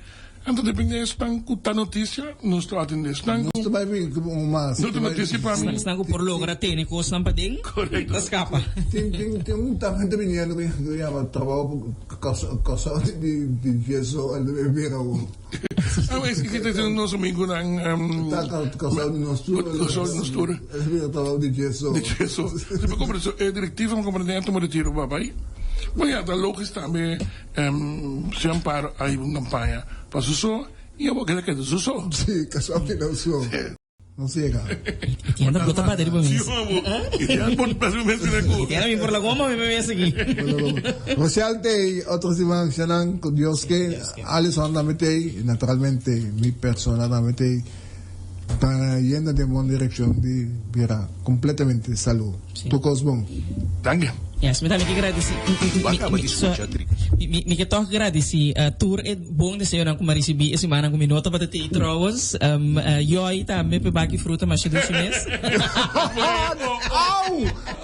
Anto depende esnan cu ta noticia, nos ta atende esnan cu Nos ta bai bin cu un mas. No ta noticia pa mi. Esnan cu por logra tene cosnan paden, Correcto. ta scapa. Tin tin tin un tambe ta biniendo cu yama trabao pa Kòrsou di di yeso a bira awor. Ah, es que ta nos amigunan. Ta Kòrsou di nos tur. Kòrsou di nos tur. Es bira trabou di yeso. Di yeso. Si mi komprende so e direktiva mi komprende a tuma retiro babay. Bon ya ta logis tambe si Amparo a hiba un kampaña pa su so y awor keda keda su so. Si, Kòrsou di nos so. Nos yega. Etienne ta bota riba mes. Sí, homo. Etienne por bata mes ku. Etienne mi por la goma mi me aquí. Rochelle te otro siman shanan ku Dios ke Alison tambe te naturalmente mi persona tambe te ta yendo den bon direccion di bira completamente salud. Tur kos bon. Danki. Yes, mi tambe ke gradisi. Bo a kaba di skucha tri. Mi ke tòg gradisi tur e bon deseonan ku mi a risibí e simannan ku mi no tabata tei trouwens. Joy tambe p'e baki fruta masha dushi mes. Au!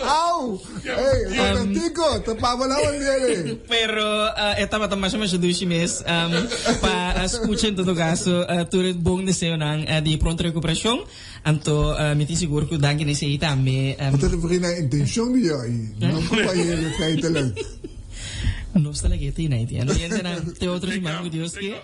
Au! Ey, Robertico, ta pabo la bandera. Pero e tabata masha masha dushi mes pa skucha en todo kaso tur e bon deseonan di pronto rekuperashon. Anto mi tin sigur ku danki na esei tambe. Bo ta referí na intenshon di Joy, no ku bayendo feitelijk. Nos ta lag'é te United. Anto yentenan, te otro siman ku Dios ke.